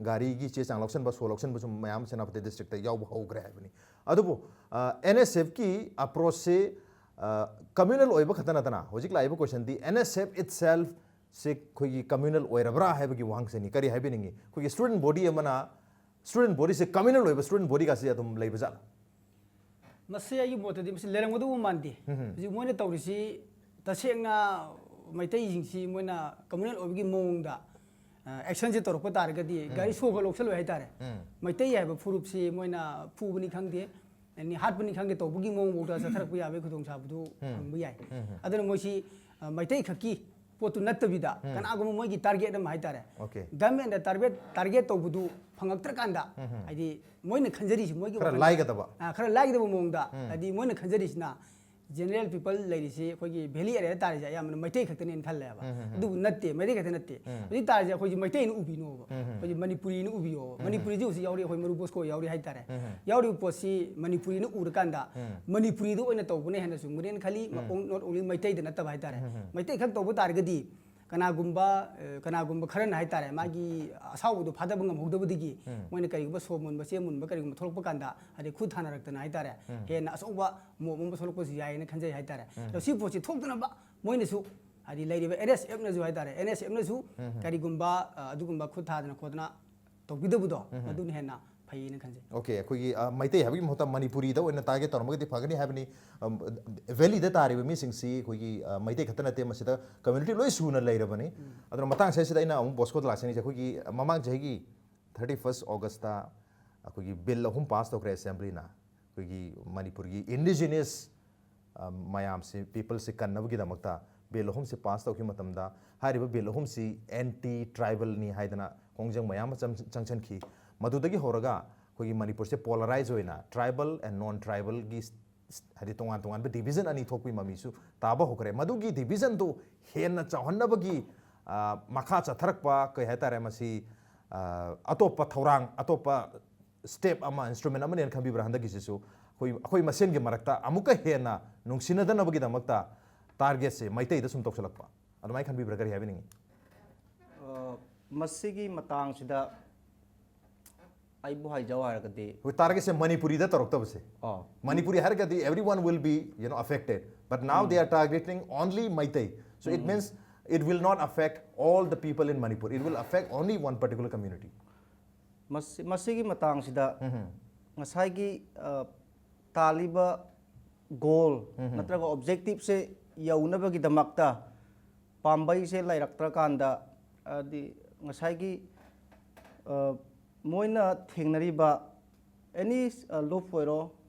ꯒꯥꯔꯤꯒꯤ ꯆꯦ ꯆꯥꯡ ꯂꯧꯁꯟꯕ, ꯁꯣ ꯂꯧꯁꯟꯕꯁꯨ ꯃꯌꯥꯝ ꯁꯦꯅꯥꯄꯇꯤ district ꯇ ꯌꯥꯎꯕ ꯍꯧꯈ꯭ꯔꯦ ꯍꯥꯏꯕꯅꯤ꯫ ꯑꯗꯨꯕꯨ, ꯑ, N S F ꯀꯤ approach ꯁꯦ, ꯑ, communal ꯑꯣꯏꯕ ꯈꯛꯇ ꯅꯠꯇꯅ, ꯍꯧꯖꯤꯛ ꯂꯥꯛꯏꯕ question ꯗꯤ N S F itself ꯁꯦ ꯑꯩꯈꯣꯏꯒꯤ communal ꯑꯣꯏꯔꯕ꯭ꯔꯥ ꯍꯥꯏꯕꯒꯤ ꯋꯥꯍꯪꯁꯤꯅꯤ꯫ ꯀꯔꯤ ꯍꯥꯏꯕꯤꯅꯤꯡꯉꯤ? ꯑꯩꯈꯣꯏꯒꯤ student body ꯑꯃꯅ, student body ꯁꯦ communal ꯑꯣꯏꯕ student body ꯒꯁꯤ ꯑꯗꯨꯝ ꯂꯩꯕ ꯖꯥꯠꯂ? ꯃꯁꯤ ꯑꯩꯒꯤ ꯃꯣꯠꯇꯗꯤ ꯃꯁꯤ ꯂꯩꯔꯝꯒꯗꯧꯕ ꯃꯥꯟꯗꯦ꯫ ꯍꯧꯖꯤꯛ ꯃꯣꯏꯅ ꯇꯧꯔꯤꯁꯤ ꯇꯁꯦꯡꯅ ꯃꯩꯇꯩꯁꯤꯡꯁꯤ ꯃꯣꯏꯅ communal ꯑꯣꯏꯕꯒꯤ ꯃꯑꯣꯡꯗ, ꯑ, action ꯁꯦ ꯇꯧꯔꯛꯄ ꯇꯥꯔꯒꯗꯤ ꯒꯥꯔꯤ ꯁꯣ ꯈꯛ ꯂꯧꯁꯜꯂꯣꯏ ꯍꯥꯏꯇꯥꯔꯦ꯫ ꯃꯩꯇꯩ ꯍꯥꯏꯕ ꯐꯨꯔꯨꯞꯁꯤ ꯃꯣꯏꯅ ꯐꯨꯕꯅꯤ ꯈꯪꯗꯦ, ꯑꯗꯩ ꯍꯥꯠꯄꯅꯤ ꯈꯪꯗꯦ, ꯇꯧꯕꯒꯤ ꯃꯑꯣꯡꯐꯥꯎꯗ ꯆꯠꯊꯔꯛꯄ ꯌꯥꯕꯒꯤ ꯈꯨꯗꯣꯡꯆꯥꯕꯗꯨ ꯐꯪꯕ ꯌꯥꯏ꯫ ꯑꯗꯨꯅ ꯃꯣꯏꯁꯤ, ꯑ, ꯃꯩꯇꯩ ꯈꯛꯀꯤ ꯄꯣꯠꯇꯨ ꯅꯠꯇꯕꯤꯗ ꯀꯅꯥꯒꯨꯝꯕ ꯃꯣꯏꯒꯤ target ꯑꯃ ꯍꯥꯏꯇꯥꯔꯦ, Okay. Government ꯗ target, target ꯇꯧꯕꯗꯨ ꯐꯪꯉꯛꯇ꯭ꯔꯀꯥꯟꯗ, ꯍꯥꯏꯗꯤ ꯃꯣꯏꯅ ꯈꯟꯖꯔꯤꯁꯤ ꯃꯣꯏꯒꯤ ꯈꯔ ꯋꯥꯈꯜꯗ, ꯂꯥꯏꯒꯗꯕ꯫ ꯑ, ꯈꯔ ꯂꯥꯏꯒꯗꯕ ꯃꯑꯣꯡꯗ, ꯍꯥꯏꯗꯤ ꯃꯣꯏꯅ ꯈꯟꯖꯔꯤꯁꯤꯅ general people ꯂꯩꯔꯤꯁꯤ ꯑꯩꯈꯣꯏꯒꯤ valley area ꯗ ꯇꯥꯔꯤꯁꯦ ꯑꯌꯥꯝꯕꯅ ꯃꯩꯇꯩ ꯈꯛꯇꯅꯦꯅ ꯈꯜꯂꯦꯕ꯫ ꯑꯗꯨꯕꯨ ꯅꯠꯇꯦ, ꯃꯩꯇꯩ ꯈꯛꯇ ꯅꯠꯇꯦ꯫ ꯑꯗꯨ ꯑꯣꯏ ꯇꯥꯔꯗꯤ ꯑꯩꯈꯣꯏꯁꯤ ꯃꯩꯇꯩꯅ ꯎꯕꯤꯅꯣꯕ, ꯑꯩꯈꯣꯏꯁꯤ ꯃꯅꯤꯄꯨꯔꯤꯅ ꯎꯕꯤꯌꯣꯕ꯫ ꯃꯅꯤꯄꯨꯔꯤꯁꯤ ꯍꯧꯖꯤꯛ ꯌꯥꯎꯔꯤ, ꯑꯩꯈꯣꯏ ꯃꯔꯨꯞ ꯕꯣꯁꯀꯣ ꯌꯥꯎꯔꯤ ꯍꯥꯏꯇꯥꯔꯦ꯫ ꯌꯥꯎꯔꯤꯕ ꯄꯣꯠꯁꯤ ꯃꯅꯤꯄꯨꯔꯤꯅ ꯎꯔꯀꯥꯟꯗ ꯃꯅꯤꯄꯨꯔꯤꯗ ꯑꯣꯏꯅ ꯇꯧꯕꯅ ꯍꯦꯟꯅ ꯆꯨꯝꯒꯅꯦꯅ ꯈꯜꯂꯤ꯫ Not only ꯃꯩꯇꯩꯗ ꯅꯠꯇꯕ ꯍꯥꯏꯇꯥꯔꯦ꯫ ꯃꯩꯇꯩ ꯈꯛ ꯇꯧꯕ ꯇꯥꯔꯒꯗꯤ ꯀꯅꯥꯒꯨꯝꯕ, ꯑ, ꯀꯅꯥꯒꯨꯝꯕ ꯈꯔꯅ ꯍꯥꯏꯇꯥꯔꯦ, ꯃꯥꯒꯤ ꯑꯁꯥꯎꯕꯗꯣ ꯐꯥꯗꯕ ꯉꯝꯍꯧꯗꯕꯗꯒꯤ ꯃꯣꯏꯅ ꯀꯔꯤꯒꯨꯝꯕ ꯁꯣ ꯃꯨꯟꯕ, ꯆꯦ ꯃꯨꯟꯕ ꯀꯔꯤꯒꯨꯝꯕ ꯊꯣꯛꯂꯛꯄ ꯀꯥꯟꯗ, ꯍꯥꯏꯗꯤ ꯈꯨꯠ ꯊꯥꯅꯔꯛꯇꯅ ꯍꯥꯏꯇꯥꯔꯦ, ꯍꯦꯟꯅ ꯑꯆꯧꯕ mob ꯑꯃ ꯊꯣꯛꯂꯛꯄꯁꯨ ꯌꯥꯏꯌꯦꯅ ꯈꯟꯖꯩ ꯍꯥꯏꯇꯥꯔꯦ꯫ ꯑꯗꯣ ꯁꯤ ꯄꯣꯠꯁꯤ ꯊꯣꯛꯇꯅꯕ ꯃꯣꯏꯅꯁꯨ, ꯍꯥꯏꯗꯤ ꯂꯩꯔꯤꯕ N S F ꯅꯁꯨ ꯍꯥꯏꯇꯥꯔꯦ, N S F ꯅꯁꯨ ꯀꯔꯤꯒꯨꯝꯕ, ꯑ, ꯑꯗꯨꯒꯨꯝꯕ ꯈꯨꯠ ꯊꯥꯗꯅ ꯈꯣꯠꯇꯅ ꯇꯧꯕꯤꯗꯕꯗꯣ, ꯑꯗꯨꯅ ꯍꯦꯟꯅ ꯐꯩꯌꯦꯅ ꯈꯟꯖꯩ꯫ Okay, ꯑꯩꯈꯣꯏꯒꯤ, ꯑ, ꯃꯩꯇꯩ ꯍꯥꯏꯕꯒꯤ ꯃꯍꯨꯠꯇ ꯃꯅꯤꯄꯨꯔꯤꯗ ꯑꯣꯏꯅ target ꯇꯧꯔꯝꯃꯒꯗꯤ ꯐꯒꯅꯤ ꯍꯥꯏꯕꯅꯤ꯫ ꯑꯝ, valley ꯗ ꯇꯥꯔꯤꯕ ꯃꯤꯁꯤꯡꯁꯤ ꯑꯩꯈꯣꯏꯒꯤ, ꯑ, ꯃꯩꯇꯩ ꯈꯛꯇ ꯅꯠꯇꯦ, ꯃꯁꯤꯗ community ꯂꯣꯏ ꯁꯨꯅ ꯂꯩꯔꯕꯅꯤ꯫ ꯑꯗꯨꯅ ꯃꯇꯥꯡ ꯑꯁꯤꯗ ꯑꯩꯅ ꯑꯃꯨꯛ ꯕꯣꯁꯀꯣꯗ ꯂꯥꯛꯆꯅꯤꯡꯉꯤꯁꯦ, ꯑꯩꯈꯣꯏꯒꯤ ꯃꯃꯥꯡ ꯆꯍꯤꯒꯤ thirty first August ꯇ ꯑꯩꯈꯣꯏꯒꯤ bill ꯑꯍꯨꯝ pass ꯇꯧꯈ꯭ꯔꯦ Assembly ꯅ, ꯑꯩꯈꯣꯏꯒꯤ ꯃꯅꯤꯄꯨꯔꯒꯤ indigenous, ꯑ, ꯃꯌꯥꯝꯁꯤ, people ꯁꯤ ꯀꯟꯅꯕꯒꯤꯗꯃꯛꯇ bill ꯑꯍꯨꯝꯁꯤ pass ꯇꯧꯈꯤꯕ ꯃꯇꯝꯗ, ꯍꯥꯏꯔꯤꯕ bill ꯑꯍꯨꯝꯁꯤ anti tribal ꯅꯤ ꯍꯥꯏꯗꯅ ꯈꯣꯡꯖꯪ ꯃꯌꯥꯝ ꯑꯃ ꯆꯪ-, ꯆꯪꯁꯤꯟꯈꯤ꯫ ꯃꯗꯨꯗꯒꯤ ꯍꯧꯔꯒ ꯑꯩꯈꯣꯏꯒꯤ ꯃꯅꯤꯄꯨꯔꯁꯦ ꯄꯣꯂꯔꯥꯏꯖ ꯑꯣꯏꯅ ꯇ꯭ꯔꯥꯏꯕꯜ ꯑꯦꯟ ꯅꯣꯟ ꯇ꯭ꯔꯥꯏꯕꯜꯒꯤ, ꯍꯥꯏꯗꯤ ꯇꯣꯉꯥꯟ ꯇꯣꯉꯥꯟꯕ ꯗꯤꯕꯤꯖꯟ ꯑꯅꯤ ꯊꯣꯛꯄꯒꯤ ꯃꯃꯤꯁꯨ ꯇꯥꯕ ꯍꯧꯈ꯭ꯔꯦ꯫ ꯃꯗꯨꯒꯤ ꯗꯤꯕꯤꯖꯟꯗꯨ ꯍꯦꯟꯅ ꯆꯥꯎꯍꯟꯅꯕꯒꯤ ꯑ, ꯃꯈꯥ ꯆꯠꯊꯔꯛꯄ ꯀꯩ ꯍꯥꯏꯇꯥꯔꯦ, ꯃꯁꯤ ꯑ, ꯑꯇꯣꯞꯄ ꯊꯧꯔꯥꯡ, ꯑꯇꯣꯞꯄ ꯁ꯭ꯇꯦꯞ ꯑꯃ, ꯏꯟꯁꯇ꯭ꯔꯨꯃꯦꯟ ꯑꯃꯅꯦꯅ ꯈꯟꯕꯤꯕ꯭ꯔꯥ? ꯍꯟꯗꯛꯀꯤꯁꯤꯁꯨ ꯑꯩꯈꯣꯏ ꯑꯩꯈꯣꯏ ꯃꯁꯦꯟꯒꯤ ꯃꯔꯛꯇ ꯑꯃꯨꯛꯀ ꯍꯦꯟꯅ ꯅꯨꯡꯁꯤꯅꯗꯅꯕꯒꯤꯗꯃꯛꯇ ꯇꯥꯔꯒꯦꯠꯁꯦ ꯃꯩꯇꯩꯗ ꯁꯨꯝ ꯇꯧꯁꯜꯂꯛꯄ, ꯑꯗꯨꯃꯥꯏꯅ ꯈꯟꯕꯤꯕ꯭ꯔꯥ? ꯀꯔꯤ ꯍꯥꯏꯕꯤꯅꯤꯡꯉꯤ? ꯑ, ꯃꯁꯤꯒꯤ ꯃꯇꯥꯡꯁꯤꯗ ꯑꯩꯕꯨ ꯍꯥꯏꯖꯧ ꯍꯥꯏꯔꯒꯗꯤ, ꯍꯣꯏ, ꯇꯥꯔꯒꯦꯠꯁꯦ ꯃꯅꯤꯄꯨꯔꯤꯗ ꯇꯧꯔꯛꯇꯕꯁꯦ꯫ ꯑꯣ, ꯃꯅꯤꯄꯨꯔꯤ ꯍꯥꯏꯔꯒꯗꯤ everyone will be, you know, affected, but now they are targeting only Meitei, so it means it will not affect all the people in Manipur, it will affect only one particular community. ꯃꯁꯤ ꯃꯁꯤꯒꯤ ꯃꯇꯥꯡꯁꯤꯗ ꯉꯁꯥꯏꯒꯤ ꯑ, ꯇꯥꯜꯂꯤꯕ goal ꯅꯠꯇ꯭ꯔꯒ ꯑꯣꯕꯖꯦꯛꯇꯤꯞꯁꯦ ꯌꯧꯅꯕꯒꯤꯗꯃꯛꯇ ꯄꯥꯝꯕꯩꯁꯦ ꯂꯩꯔꯛꯇ꯭ꯔꯀꯥꯟꯗ, ꯍꯥꯏꯗꯤ ꯉꯁꯥꯏꯒꯤ ꯑ, ꯃꯣꯏꯅ ꯊꯦꯡꯅꯔꯤꯕ ꯑꯦꯅꯤ ꯂꯨꯞ ꯑꯣꯏꯔꯣ,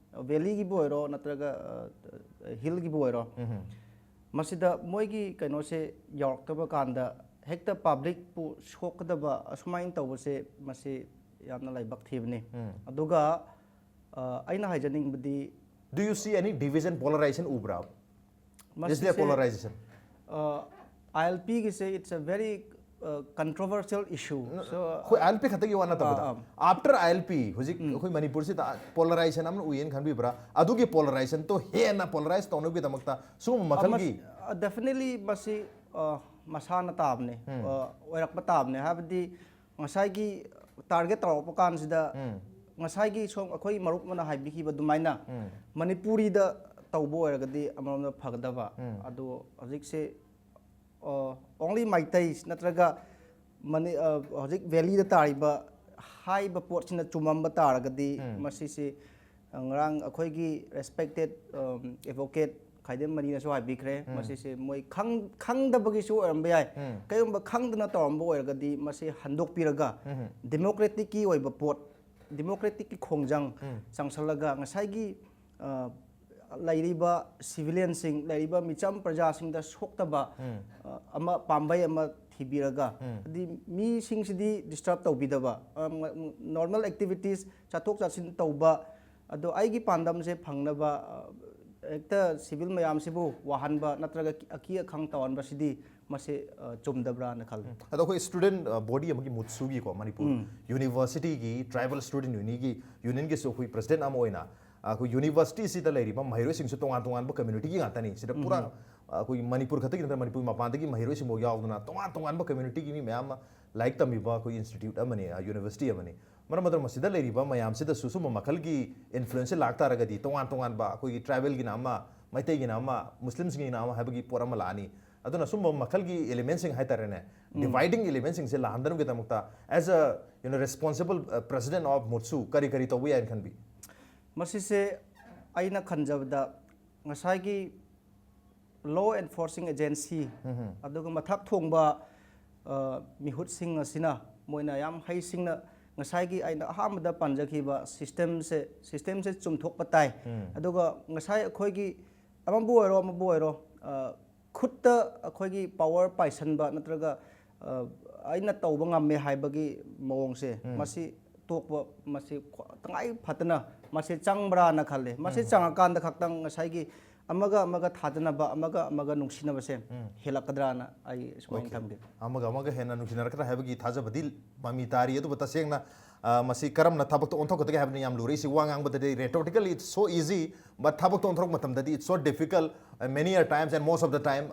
ꯚꯦꯂꯤꯒꯤꯕꯨ ꯑꯣꯏꯔꯣ ꯅꯠꯇ꯭ꯔꯒ ꯍꯤꯜꯒꯤꯕꯨ ꯑꯣꯏꯔꯣ, ꯃꯁꯤꯗ ꯃꯣꯏꯒꯤ ꯀꯩꯅꯣꯁꯦ ꯌꯧꯔꯛꯇꯕ ꯀꯥꯟꯗ ꯍꯦꯛꯇ ꯄꯕ꯭ꯂꯤꯛꯄꯨ ꯁꯣꯛꯀꯗꯕ ꯑꯁꯨꯃꯥꯏꯅ ꯇꯧꯕꯁꯦ, ꯃꯁꯤ ꯌꯥꯝꯅ ꯂꯥꯏꯕꯛ ꯊꯤꯕꯅꯤ꯫ ꯑꯗꯨꯒ ꯑ, ꯑꯩꯅ ꯍꯥꯏꯖꯅꯤꯡꯕꯗꯤ, Do you see any division, polarization ꯎꯕ꯭ꯔꯥ? Is there ꯃꯁꯤꯁꯦ polarization? ꯑꯥꯏ ꯑꯦꯜ ꯄꯤꯒꯤꯁꯦ, it's a very controversial issue. So, ꯑꯩꯈꯣꯏ ꯑꯥꯏ ꯑꯦꯜ ꯄꯤ ꯈꯛꯇꯒꯤ ꯋꯥ ꯅꯠꯇꯕꯗ, ꯑꯥ, after ꯑꯥꯏ ꯑꯦꯜ ꯄꯤ, ꯍꯧꯖꯤꯛ ꯑꯩꯈꯣꯏ ꯃꯅꯤꯄꯨꯔꯁꯤꯗ ꯄꯣꯂꯔꯥꯏꯖꯦꯁꯟ ꯑꯃ ꯎꯏꯌꯦꯅ ꯈꯟꯕꯤꯕ꯭ꯔꯥ? ꯑꯗꯨꯒꯤ ꯄꯣꯂꯔꯥꯏꯖꯦꯁꯟꯗꯣ ꯍꯦꯟꯅ ꯄꯣꯂꯔꯥꯏꯖ ꯇꯧꯅꯕꯒꯤꯗꯃꯛꯇ ꯁꯤꯒꯨꯝꯕ ꯃꯈꯜꯒꯤ ꯗꯦꯐꯤꯅꯦꯠꯂꯤ ꯃꯁꯤ ꯑ, ꯃꯁꯥꯅ ꯇꯥꯕꯅꯦ꯫ ꯑ, ꯑꯣꯏꯔꯛꯄ ꯇꯥꯕꯅꯦ꯫ ꯍꯥꯏꯕꯗꯤ ꯉꯁꯥꯏꯒꯤ ꯇꯥꯔꯒꯦꯠ ꯇꯧꯔꯛꯄ ꯀꯥꯟꯁꯤꯗ, ꯉꯁꯥꯏꯒꯤ ꯁꯣꯝ ꯑꯩꯈꯣꯏ ꯃꯔꯨꯞ ꯑꯃꯅ ꯍꯥꯏꯕꯤꯈꯤꯕ ꯑꯗꯨꯃꯥꯏꯅ, ꯃꯅꯤꯄꯨꯔꯤꯗ ꯇꯧꯕ ꯑꯣꯏꯔꯒꯗꯤ ꯑꯃꯔꯣꯝꯗ ꯐꯒꯗꯕ꯫ ꯑꯗꯣ ꯍꯧꯖꯤꯛꯁꯦ ꯑꯣꯡꯂꯤ ꯃꯩꯇꯩ ꯅꯠꯇ꯭ꯔꯒ ꯃꯅꯤ-, ꯑ, ꯍꯧꯖꯤꯛ ꯚꯦꯂꯤꯗ ꯇꯥꯔꯤꯕ ꯍꯥꯏꯕ ꯄꯣꯠꯁꯤꯅ ꯆꯨꯝꯃꯝꯕ ꯇꯥꯔꯒꯗꯤ, ꯃꯁꯤꯁꯤ, ꯑ, ꯉꯔꯥꯡ ꯑꯩꯈꯣꯏꯒꯤ ꯔꯦꯁꯄꯦꯛꯇꯦꯠ ꯑꯦꯗꯚꯣꯀꯦꯠ ꯈꯥꯏꯗꯦꯝ ꯃꯅꯤꯅꯁꯨ ꯍꯥꯏꯕꯤꯈ꯭ꯔꯦ꯫ ꯃꯁꯤꯁꯦ ꯃꯣꯏ ꯈꯪ-, ꯈꯪꯗꯕꯒꯤꯁꯨ ꯑꯣꯏꯔꯝꯕ ꯌꯥꯏ꯫ ꯀꯔꯤꯒꯨꯝꯕ ꯈꯪꯗꯅ ꯇꯧꯔꯝꯕ ꯑꯣꯏꯔꯒꯗꯤ, ꯃꯁꯤ ꯍꯟꯗꯣꯛꯄꯤꯔꯒ ꯗꯦꯃꯣꯀ꯭ꯔꯦꯇꯤꯛꯀꯤ ꯑꯣꯏꯕ ꯄꯣꯠ, ꯗꯦꯃꯣꯀ꯭ꯔꯦꯇꯤꯛꯀꯤ ꯈꯣꯡꯖꯪ ꯆꯪꯁꯜꯂꯒ, ꯉꯁꯥꯏꯒꯤ ꯑ, ꯂꯩꯔꯤꯕ ꯁꯤꯚꯤꯂꯤꯌꯟꯁꯤꯡ, ꯂꯩꯔꯤꯕ ꯃꯤꯆꯝ ꯄ꯭ꯔꯖꯥꯁꯤꯡꯗ ꯁꯣꯛꯇꯕ, ꯑ, ꯑꯃ, ꯄꯥꯝꯕꯩ ꯑꯃ ꯊꯤꯕꯤꯔꯒ, ꯍꯥꯏꯗꯤ ꯃꯤꯁꯤꯡꯁꯤꯗꯤ ꯗꯤꯁꯇꯔꯕ ꯇꯧꯕꯤꯗꯕ, ꯅꯣꯔꯃꯦꯜ ꯑꯦꯛꯇꯤꯚꯤꯇꯤꯁ, ꯆꯠꯊꯣꯛ ꯆꯠꯁꯤꯟ ꯇꯧꯕ, ꯑꯗꯣ ꯑꯩꯒꯤ ꯄꯥꯟꯗꯝꯁꯦ ꯐꯪꯅꯕ, ꯑ, ꯍꯦꯛꯇ ꯁꯤꯚꯤꯜ ꯃꯌꯥꯝꯁꯤꯕꯨ ꯋꯥꯍꯟꯕ ꯅꯠꯇ꯭ꯔꯒ ꯑꯀꯤ ꯑꯈꯪ ꯇꯧꯍꯟꯕꯁꯤꯗꯤ ꯃꯁꯤ, ꯑ, ꯆꯨꯝꯗꯕ꯭ꯔꯥꯅ ꯈꯜꯂꯤ꯫ ꯑꯗꯣ ꯑꯩꯈꯣꯏ ꯁ꯭ꯇꯨꯗꯦꯟ ꯕꯣꯗꯤ ꯑꯃꯒꯤ ꯃꯨꯠꯁꯨꯒꯤꯀꯣ, ꯃꯅꯤꯄꯨꯔ ꯌꯨꯅꯤꯚꯔꯁꯤꯇꯤꯒꯤ ꯇ꯭ꯔꯥꯏꯕꯦꯜ ꯁ꯭ꯇꯨꯗꯦꯟ ꯌꯨꯅꯤꯌꯟꯒꯤ ꯌꯨꯅꯤꯌꯟꯒꯤꯁꯨ ꯑꯩꯈꯣꯏ ꯄ꯭ꯔꯁꯤꯗꯦꯟ ꯑꯃ ꯑꯣꯏꯅ, ꯑꯩꯈꯣꯏ ꯌꯨꯅꯤꯚꯔꯁꯤꯇꯤꯁꯤꯗ ꯂꯩꯔꯤꯕ ꯃꯍꯩꯔꯣꯏꯁꯤꯡꯁꯨ ꯇꯣꯉꯥꯟ ꯇꯣꯉꯥꯟꯕ ꯀꯝꯃ꯭ꯌꯨꯅꯤꯇꯤꯒꯤ ꯉꯥꯛꯇꯅꯤ꯫ ꯁꯤꯗ ꯄꯨꯔꯥ, ꯑꯩꯈꯣꯏ ꯃꯅꯤꯄꯨꯔ ꯈꯛꯇꯒꯤ ꯅꯠꯇꯅ ꯃꯅꯤꯄꯨꯔ ꯃꯄꯥꯟꯗꯒꯤ ꯃꯍꯩꯔꯣꯏꯁꯤꯡꯐꯥꯎ ꯌꯥꯎꯗꯅ ꯇꯣꯉꯥꯟ ꯇꯣꯉꯥꯟꯕ ꯀꯝꯃ꯭ꯌꯨꯅꯤꯇꯤꯒꯤ ꯃꯤ ꯃꯌꯥꯝ ꯑꯃ ꯂꯥꯏꯔꯤꯛ ꯇꯝꯃꯤꯕ ꯑꯩꯈꯣꯏ ꯏꯟꯁꯇꯤꯇ꯭ꯌꯨꯠ ꯑꯃꯅꯤ, ꯌꯨꯅꯤꯚꯔꯁꯤꯇꯤ ꯑꯃꯅꯤ꯫ ꯃꯔꯝ ꯑꯗꯨꯅ ꯃꯁꯤꯗ ꯂꯩꯔꯤꯕ ꯃꯌꯥꯝꯁꯤꯗꯁꯨ ꯁꯨꯝꯕ ꯃꯈꯜꯒꯤ ꯏꯟꯐ꯭ꯂꯨꯌꯦꯟꯁꯁꯦ ꯂꯥꯛꯇꯥꯔꯒꯗꯤ, ꯇꯣꯉꯥꯟ ꯇꯣꯉꯥꯟꯕ ꯑꯩꯈꯣꯏꯒꯤ ꯇ꯭ꯔꯥꯏꯕꯦꯜꯒꯤꯅ ꯑꯃ, ꯃꯩꯇꯩꯒꯤꯅ ꯑꯃ, ꯃꯨꯁꯂꯤꯝꯁꯤꯡꯒꯤꯅ ꯑꯃ ꯍꯥꯏꯕꯒꯤ ꯄꯣꯠ ꯑꯃ ꯂꯥꯛꯑꯅꯤ꯫ ꯑꯗꯨꯅ ꯁꯨꯝꯕ ꯃꯈꯜꯒꯤ ꯏꯂꯤꯃꯦꯟꯁꯤꯡ ꯍꯥꯏꯇꯥꯔꯦꯅꯦ, ꯗꯤꯚꯥꯏꯗꯤꯡ ꯏꯂꯤꯃꯦꯟꯁꯤꯡꯁꯦ ꯂꯥꯛꯍꯟꯗꯅꯕꯒꯤꯗꯃꯛꯇ, as a, you know, responsible, uh, president of ꯃꯨꯠꯁꯨ, ꯀꯔꯤ ꯀꯔꯤ ꯇꯧꯕ ꯌꯥꯏꯅ ꯈꯟꯕꯤ? ꯃꯁꯤꯁꯦ ꯑꯩꯅ ꯈꯟꯖꯕꯗ ꯉꯁꯥꯏꯒꯤ ꯂꯣ ꯑꯦꯟꯐꯣꯔꯁꯤꯡ ꯑꯦꯖꯦꯟꯁꯤ, ꯑꯗꯨꯒ ꯃꯊꯛ ꯊꯣꯡꯕ, ꯑ, ꯃꯤꯍꯨꯠꯁꯤꯡ ꯑꯁꯤꯅ ꯃꯣꯏꯅ ꯌꯥꯝ ꯍꯩꯁꯤꯡꯅ ꯉꯁꯥꯏꯒꯤ ꯑꯩꯅ ꯑꯍꯥꯟꯕꯗ ꯄꯟꯖꯈꯤꯕ ꯁꯤꯁꯇꯦꯝꯁꯦ, ꯁꯤꯁꯇꯦꯝꯁꯦ ꯆꯨꯝꯊꯣꯛꯄ ꯇꯥꯏ꯫ ꯑꯗꯨꯒ ꯉꯁꯥꯏ ꯑꯩꯈꯣꯏꯒꯤ ꯑꯃꯕꯨ ꯑꯣꯏꯔꯣ, ꯑꯃꯕꯨ ꯑꯣꯏꯔꯣ, ꯑ, ꯈꯨꯠꯇ ꯑꯩꯈꯣꯏꯒꯤ ꯄꯥꯋꯔ ꯄꯥꯏꯁꯟꯕ ꯅꯠꯇ꯭ꯔꯒ, ꯑ, ꯑꯩꯅ ꯇꯧꯕ ꯉꯝꯃꯦ ꯍꯥꯏꯕꯒꯤ ꯃꯑꯣꯡꯁꯦ, ꯃꯁꯤ ꯇꯣꯛꯄ, ꯃꯁꯤ ꯈ꯭ꯋꯥ-, ꯇꯉꯥꯏ ꯐꯗꯅ ꯃꯁꯤ ꯆꯪꯕ꯭ꯔꯥꯅ ꯈꯜꯂꯦ꯫ ꯃꯁꯤ ꯆꯪꯉꯀꯥꯟꯗ ꯈꯛꯇꯪ ꯉꯁꯥꯏꯒꯤ ꯑꯃꯒ ꯑꯃꯒ ꯊꯥꯖꯅꯕ, ꯑꯃꯒ ꯑꯃꯒ ꯅꯨꯡꯁꯤꯅꯕꯁꯦ ꯍꯦꯜꯂꯛꯀꯗ꯭ꯔꯥꯅ ꯑꯩ ꯁꯨꯃꯥꯏꯅ ꯊꯝꯒꯦ꯫ ꯑꯃꯒ ꯑꯃꯒ ꯍꯦꯟꯅ ꯅꯨꯡꯁꯤꯅꯔꯛꯀꯗ꯭ꯔꯥ ꯍꯥꯏꯕꯒꯤ ꯊꯥꯖꯕꯗꯤ ꯃꯃꯤ ꯇꯥꯔꯤ꯫ ꯑꯗꯨꯕꯨ ꯇꯁꯦꯡꯅ, ꯑ, ꯃꯁꯤ ꯀꯔꯝꯅ ꯊꯕꯛꯇ ꯑꯣꯟꯊꯣꯛꯀꯗꯒꯦ ꯍꯥꯏꯕꯅ ꯌꯥꯝ ꯂꯨꯔꯦ꯫ ꯁꯤ ꯋꯥ ꯉꯥꯡꯕꯗꯗꯤ rhetorically it's so easy, but ꯊꯕꯛꯇ ꯑꯣꯟꯊꯣꯔꯛꯄ ꯃꯇꯝꯗꯗꯤ it's so difficult, uh, many a times and most of the time,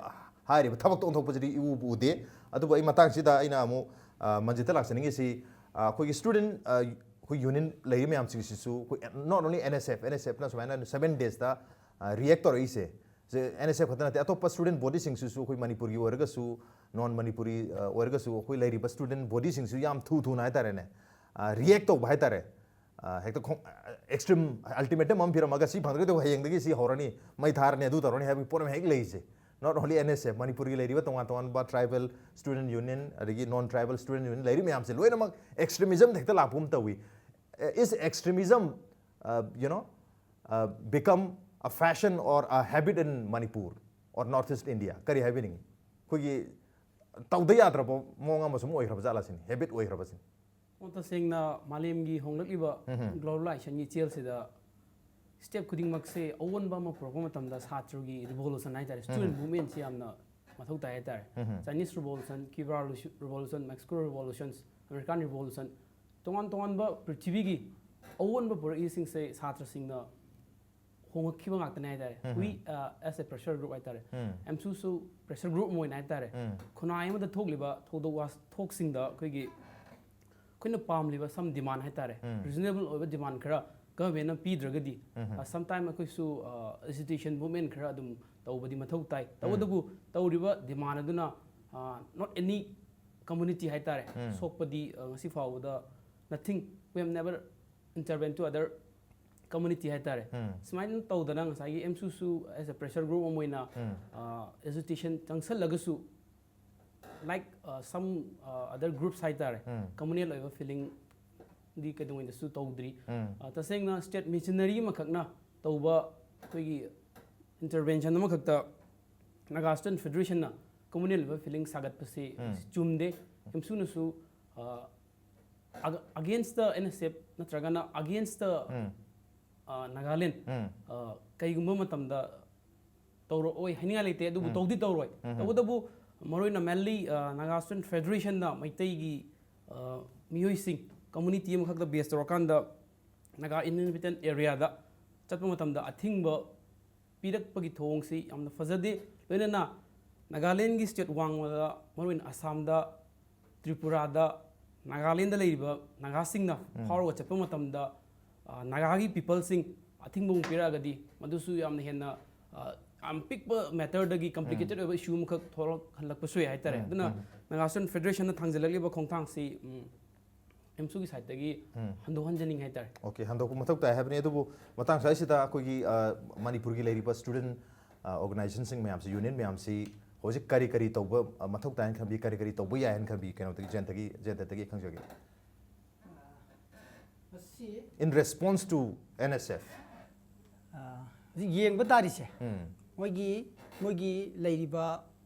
ꯍꯥꯏꯔꯤꯕ ꯊꯕꯛꯇ ꯑꯣꯟꯊꯣꯛꯄꯁꯤꯗꯤ ꯏꯎꯕꯨ ꯎꯗꯦ꯫ ꯑꯗꯨꯕꯨ ꯑꯩ ꯃꯇꯥꯡꯁꯤꯗ ꯑꯩꯅ ꯑꯃꯨꯛ, ꯑ, ꯃꯟꯖꯤꯠꯇ ꯂꯥꯛꯆꯅꯤꯡꯉꯤꯁꯤ, ꯑ, ꯑꯩꯈꯣꯏꯒꯤ ꯁ꯭ꯇꯨꯗꯦꯟ, ꯑ, ꯑꯩꯈꯣꯏ ꯌꯨꯅꯤꯌꯟ ꯂꯩꯔꯤ ꯃꯌꯥꯝꯁꯤꯡꯁꯤꯁꯨ ꯑꯩꯈꯣꯏ not only N S F, N S F ꯅ ꯁꯨꯃꯥꯏꯅ seven days ꯇ, ꯑ, react ꯇꯧꯔꯛꯏꯁꯦ꯫ ꯁꯦ, N S F ꯈꯛꯇ ꯅꯠꯇꯦ, ꯑꯇꯣꯞꯄ ꯁ꯭ꯇꯨꯗꯦꯟ ꯕꯣꯗꯤꯁꯤꯡꯁꯤꯁꯨ ꯑꯩꯈꯣꯏ ꯃꯅꯤꯄꯨꯔꯒꯤ ꯑꯣꯏꯔꯒꯁꯨ, ꯅꯣꯟ ꯃꯅꯤꯄꯨꯔꯤ, ꯑ, ꯑꯣꯏꯔꯒꯁꯨ ꯑꯩꯈꯣꯏ ꯂꯩꯔꯤꯕ ꯁ꯭ꯇꯨꯗꯦꯟ ꯕꯣꯗꯤꯁꯤꯡꯁꯨ ꯌꯥꯝ ꯊꯨ ꯊꯨꯅ ꯍꯥꯏꯇꯥꯔꯦꯅꯦ, ꯑ, react ꯇꯧꯕ ꯍꯥꯏꯇꯥꯔꯦ꯫ ꯑ, ꯍꯦꯛꯇ ꯈꯣꯡ-, ꯑ, extreme ultimatum ꯑꯃ ꯄꯤꯔꯝꯃꯒ ꯁꯤ ꯐꯪꯗ꯭ꯔꯒꯗꯤ ꯍꯌꯦꯡꯗꯒꯤ ꯁꯤ ꯍꯧꯔꯅꯤ, ꯃꯩ ꯊꯥꯔꯅꯤ, ꯑꯗꯨ ꯇꯧꯔꯅꯤ ꯍꯥꯏꯕꯒꯤ ꯄꯣꯠ ꯑꯃ ꯍꯦꯛ ꯂꯩꯔꯤꯁꯦ꯫ Not only N S F, ꯃꯅꯤꯄꯨꯔꯒꯤ ꯂꯩꯔꯤꯕ ꯇꯣꯉꯥꯟ ꯇꯣꯉꯥꯟꯕ tribal student union, ꯑꯗꯒꯤ non tribal student union ꯂꯩꯔꯤ ꯃꯌꯥꯝꯁꯦ ꯂꯣꯏꯅꯃꯛ extremism ꯗ ꯍꯦꯛꯇ ꯂꯥꯛꯄꯒꯨꯝ ꯇꯧꯏ꯫ Is extremism, uh, you know, uh, become a fashion or a habit in Manipur or North East India? ꯀꯔꯤ ꯍꯥꯏꯕꯤꯅꯤꯡꯉꯤ? ꯑꯩꯈꯣꯏꯒꯤ ꯇꯧꯗ ꯌꯥꯗ꯭ꯔꯕ ꯃꯑꯣꯡ ꯑꯃ ꯁꯨꯝ ꯑꯣꯏꯈ꯭ꯔꯕ ꯖꯥꯠꯂ ꯁꯤꯅꯤ, ꯍꯦꯕꯤꯠ ꯑꯣꯏꯈ꯭ꯔꯕ ꯁꯤꯅꯤ? ꯑꯣ, ꯇꯁꯦꯡꯅ ꯃꯥꯂꯦꯝꯒꯤ ꯍꯣꯡꯂꯛꯂꯤꯕ ꯎꯝ꯫ ꯒ꯭ꯂꯣꯕꯦꯂꯥꯏꯖꯦꯁꯟꯒꯤ ꯏꯆꯦꯜꯁꯤꯗ ꯁ꯭ꯇꯦꯞ ꯈꯨꯗꯤꯡꯃꯛꯁꯦ ꯑꯑꯣꯟꯕ ꯑꯃ ꯄꯨꯔꯛꯄ ꯃꯇꯝꯗ ꯁꯥꯇ꯭ꯔꯒꯤ ꯔꯤꯚꯣꯂꯨꯁꯟ ꯍꯥꯏꯇꯥꯔꯦ, ꯁ꯭ꯇꯨꯗꯦꯟ ꯃꯨꯚꯃꯦꯟꯠꯁꯤ ꯌꯥꯝꯅ ꯃꯊꯧ ꯇꯥꯏ ꯍꯥꯏꯇꯥꯔꯦ꯫ Um. Chinese revolution, Cuba revolution, Mexico revolutions, American revolution, ꯇꯣꯉꯥꯟ ꯇꯣꯉꯥꯟꯕ ꯄ꯭ꯔꯤꯊꯤꯕꯤꯒꯤ ꯑꯑꯣꯟꯕ ꯄꯨꯔꯛꯏꯁꯤꯡꯁꯦ ꯁꯥꯇ꯭ꯔꯁꯤꯡꯅ ꯍꯣꯡꯉꯛꯈꯤꯕ ꯉꯥꯛꯇꯅꯦ ꯍꯥꯏꯇꯥꯔꯦ꯫ ꯎꯝ꯫ We, uh, as a pressure group ꯍꯥꯏꯇꯥꯔꯦ, ꯎꯝ꯫ ꯑꯦꯝꯁꯨꯁꯨ ꯄ꯭ꯔꯦꯁꯔ ꯒ꯭ꯔꯨꯞ ꯑꯃ ꯑꯣꯏꯅ ꯍꯥꯏꯇꯥꯔꯦ, ꯎꯝ꯫ ꯈꯨꯟꯅꯥꯏ ꯑꯃꯗ ꯊꯣꯛꯂꯤꯕ ꯊꯧꯗꯣꯛ ꯋꯥꯊꯣꯛꯁꯤꯡꯗ ꯑꯩꯈꯣꯏꯒꯤ ꯑꯩꯈꯣꯏꯅ ꯄꯥꯝꯂꯤꯕ ꯁꯝ ꯗꯤꯃꯥꯟ ꯍꯥꯏꯇꯥꯔꯦ, ꯎꯝ꯫ ꯔꯤꯖꯅꯦꯕꯜ ꯑꯣꯏꯕ ꯗꯤꯃꯥꯟ ꯈꯔ ꯒꯚꯔꯟꯃꯦꯟꯠꯅ ꯄꯤꯗ꯭ꯔꯒꯗꯤ, ꯎꯝ꯫ ꯁꯝꯇꯥꯏꯝ ꯑꯩꯈꯣꯏꯁꯨ ꯑꯦꯖꯤꯇꯦꯁꯟ ꯃꯨꯚꯃꯦꯟꯠ ꯈꯔ ꯑꯗꯨꯝ ꯇꯧꯕꯗꯤ ꯃꯊꯧ ꯇꯥꯏ꯫ ꯇꯧꯕꯇꯕꯨ ꯇꯧꯔꯤꯕ ꯗꯤꯃꯥꯟ ꯑꯗꯨꯅ not any community ꯍꯥꯏꯇꯥꯔꯦ, ꯎꯝ꯫ ꯁꯣꯛꯄꯗꯤ, ꯑ, ꯉꯁꯤ ꯐꯥꯎꯕꯗ nothing, we have never intervene to other community ꯍꯥꯏꯇꯥꯔꯦ꯫ ꯎꯝ꯫ ꯁꯨꯃꯥꯏꯅ ꯇꯧꯗꯅ ꯉꯁꯥꯏꯒꯤ ꯑꯦꯝꯁꯨꯁꯨ as a pressure group ꯑꯃ ꯑꯣꯏꯅ ꯎꯝ꯫ ꯑꯦꯖꯤꯇꯦꯁꯟ ꯆꯪꯁꯜꯂꯒꯁꯨ, like, uh, some, uh, other groups ꯍꯥꯏꯇꯥꯔꯦ, ꯎꯝ꯫ ꯀꯝꯃꯨꯅꯦꯜ ꯑꯣꯏꯕ ꯐꯤꯂꯤꯡꯗꯤ ꯀꯩꯗꯧꯉꯩꯗꯁꯨ ꯇꯧꯗ꯭ꯔꯤ꯫ ꯎꯝ꯫ ꯑ, ꯇꯁꯦꯡꯅ ꯁ꯭ꯇꯦꯠ ꯃꯤꯁꯟꯅꯔꯤ ꯑꯃꯈꯛꯅ ꯇꯧꯕ ꯑꯩꯈꯣꯏꯒꯤ ꯏꯟꯇꯔꯚꯦꯟꯁꯟ ꯑꯃꯈꯛꯇ ꯅꯥꯒꯥ ꯁ꯭ꯇꯨꯗꯦꯟꯠ ꯐꯦꯗꯔꯦꯁꯟꯅ ꯀꯝꯃꯨꯅꯦꯜ ꯑꯣꯏꯕ ꯐꯤꯂꯤꯡ ꯁꯥꯒꯠꯄꯁꯤ ꯎꯝ꯫ ꯆꯨꯝꯗꯦ꯫ ꯑꯦꯝꯁꯨꯅꯁꯨ, ꯑ, against the N S F ꯅꯠꯇ꯭ꯔꯒꯅ against the, ꯎꯝ꯫ ꯑ, ꯅꯥꯒꯥꯂꯦꯟ, ꯎꯝ꯫ ꯑ, ꯀꯩꯒꯨꯝꯕ ꯃꯇꯝꯗ ꯇꯧꯔꯛꯑꯣꯏ ꯍꯥꯏꯅꯤꯡꯉꯥꯏ ꯂꯩꯇꯦ, ꯑꯗꯨꯕꯨ ꯎꯝ꯫ ꯇꯧꯗꯤ ꯇꯧꯔꯣꯏ꯫ ꯎꯝ꯫ ꯇꯧꯕꯇꯕꯨ ꯃꯔꯨꯑꯣꯏꯅ mainly, ꯑ, ꯅꯥꯒꯥ ꯁ꯭ꯇꯨꯗꯦꯟꯠ ꯐꯦꯗꯔꯦꯁꯟꯅ ꯃꯩꯇꯩꯒꯤ, ꯑ, ꯃꯤꯑꯣꯏꯁꯤꯡ ꯀꯝꯃꯨꯅꯤꯇꯤ ꯑꯃꯈꯛꯇ ꯕꯦꯁ ꯇꯧꯔꯀꯥꯟꯗ ꯅꯥꯒꯥ ꯏꯟꯍꯦꯕꯤꯇꯦꯟ ꯑꯦꯔꯤꯌꯥꯗ ꯆꯠꯄ ꯃꯇꯝꯗ ꯑꯊꯤꯡꯕ ꯄꯤꯔꯛꯄꯒꯤ ꯊꯧꯑꯣꯡꯁꯤ ꯌꯥꯝꯅ ꯐꯖꯗꯦ꯫ ꯂꯣꯏꯅꯅ ꯅꯥꯒꯥꯂꯦꯟꯒꯤ ꯁ꯭ꯇꯦꯠ ꯋꯥꯡꯃꯗ, ꯃꯔꯨꯑꯣꯏꯅ ꯑꯁꯥꯝꯗ, ꯇ꯭ꯔꯤꯄꯨꯔꯥꯗ, ꯅꯥꯒꯥꯂꯦꯟꯗ ꯂꯩꯔꯤꯕ ꯅꯥꯒꯥꯁꯤꯡꯅ ꯎꯝ꯫ ꯐꯥꯎꯔꯒ ꯆꯠꯄ ꯃꯇꯝꯗ, ꯑ, ꯅꯥꯒꯥꯒꯤ ꯄꯤꯄꯜꯁꯤꯡ ꯑꯊꯤꯡꯕ ꯑꯃꯨꯛ ꯄꯤꯔꯛꯑꯒꯗꯤ ꯃꯗꯨꯁꯨ ꯌꯥꯝꯅ ꯍꯦꯟꯅ, ꯑ, ꯌꯥꯝ ꯄꯤꯛꯄ ꯃꯦꯇꯔꯗꯒꯤ ꯀꯝꯄ꯭ꯂꯤꯀꯦꯇꯦꯠ ꯑꯣꯏꯕ ꯏꯁꯨ ꯑꯃꯈꯛ ꯊꯣꯛꯂꯛꯍꯜꯂꯛꯄꯁꯨ ꯌꯥꯏ ꯍꯥꯏꯇꯥꯔꯦ꯫ ꯎꯝ, ꯑꯗꯨꯅ ꯎꯝ꯫ ꯅꯥꯒꯥ ꯁ꯭ꯇꯨꯗꯦꯟꯠ ꯐꯦꯗꯔꯦꯁꯟꯅ ꯊꯥꯡꯖꯜꯂꯛꯂꯤꯕ ꯈꯣꯡꯊꯥꯡꯁꯤ, ꯎꯝ, ꯑꯦꯝꯁꯨꯒꯤ ꯁꯥꯏꯠꯇꯒꯤ ꯎꯝ꯫ ꯍꯟꯗꯣꯛꯍꯟꯖꯅꯤꯡꯉꯤ ꯍꯥꯏꯇꯥꯔꯦ꯫ ꯑꯣꯀꯦ, ꯍꯟꯗꯣꯛꯄ ꯃꯊꯧ ꯇꯥꯏ ꯍꯥꯏꯕꯅꯤ꯫ ꯑꯗꯨꯕꯨ ꯃꯇꯥꯡ ꯁ꯭ꯋꯥꯏꯁꯤꯗ ꯑꯩꯈꯣꯏꯒꯤ, ꯑ, ꯃꯅꯤꯄꯨꯔꯒꯤ ꯂꯩꯔꯤꯕ ꯁ꯭ꯇꯨꯗꯦꯟꯠ, ꯑ, ꯑꯣꯔꯒꯅꯥꯏꯖꯦꯁꯟꯁꯤꯡ ꯃꯌꯥꯝꯁꯤ, ꯌꯨꯅꯤꯌꯟ ꯃꯌꯥꯝꯁꯤ ꯍꯧꯖꯤꯛ ꯀꯔꯤ ꯀꯔꯤ ꯇꯧꯕ, ꯑ, ꯃꯊꯧ ꯇꯥꯏ ꯍꯥꯏꯅ ꯈꯟꯕꯤ, ꯀꯔꯤ ꯀꯔꯤ ꯇꯧꯕ ꯌꯥꯏ ꯍꯥꯏꯅ ꯈꯟꯕꯤ? ꯀꯩꯅꯣꯗꯒꯤ, ꯖꯌꯟꯇꯒꯤ, ꯖꯌꯟꯇꯗꯒꯤ ꯈꯪꯖꯒꯦ꯫ ꯃꯁꯤ In response to N S F꯫ ꯑ, ꯍꯧꯖꯤꯛ ꯌꯦꯡꯕ ꯇꯥꯔꯤꯁꯦ, ꯎꯝ꯫ ꯃꯣꯏꯒꯤ, ꯃꯣꯏꯒꯤ ꯂꯩꯔꯤꯕ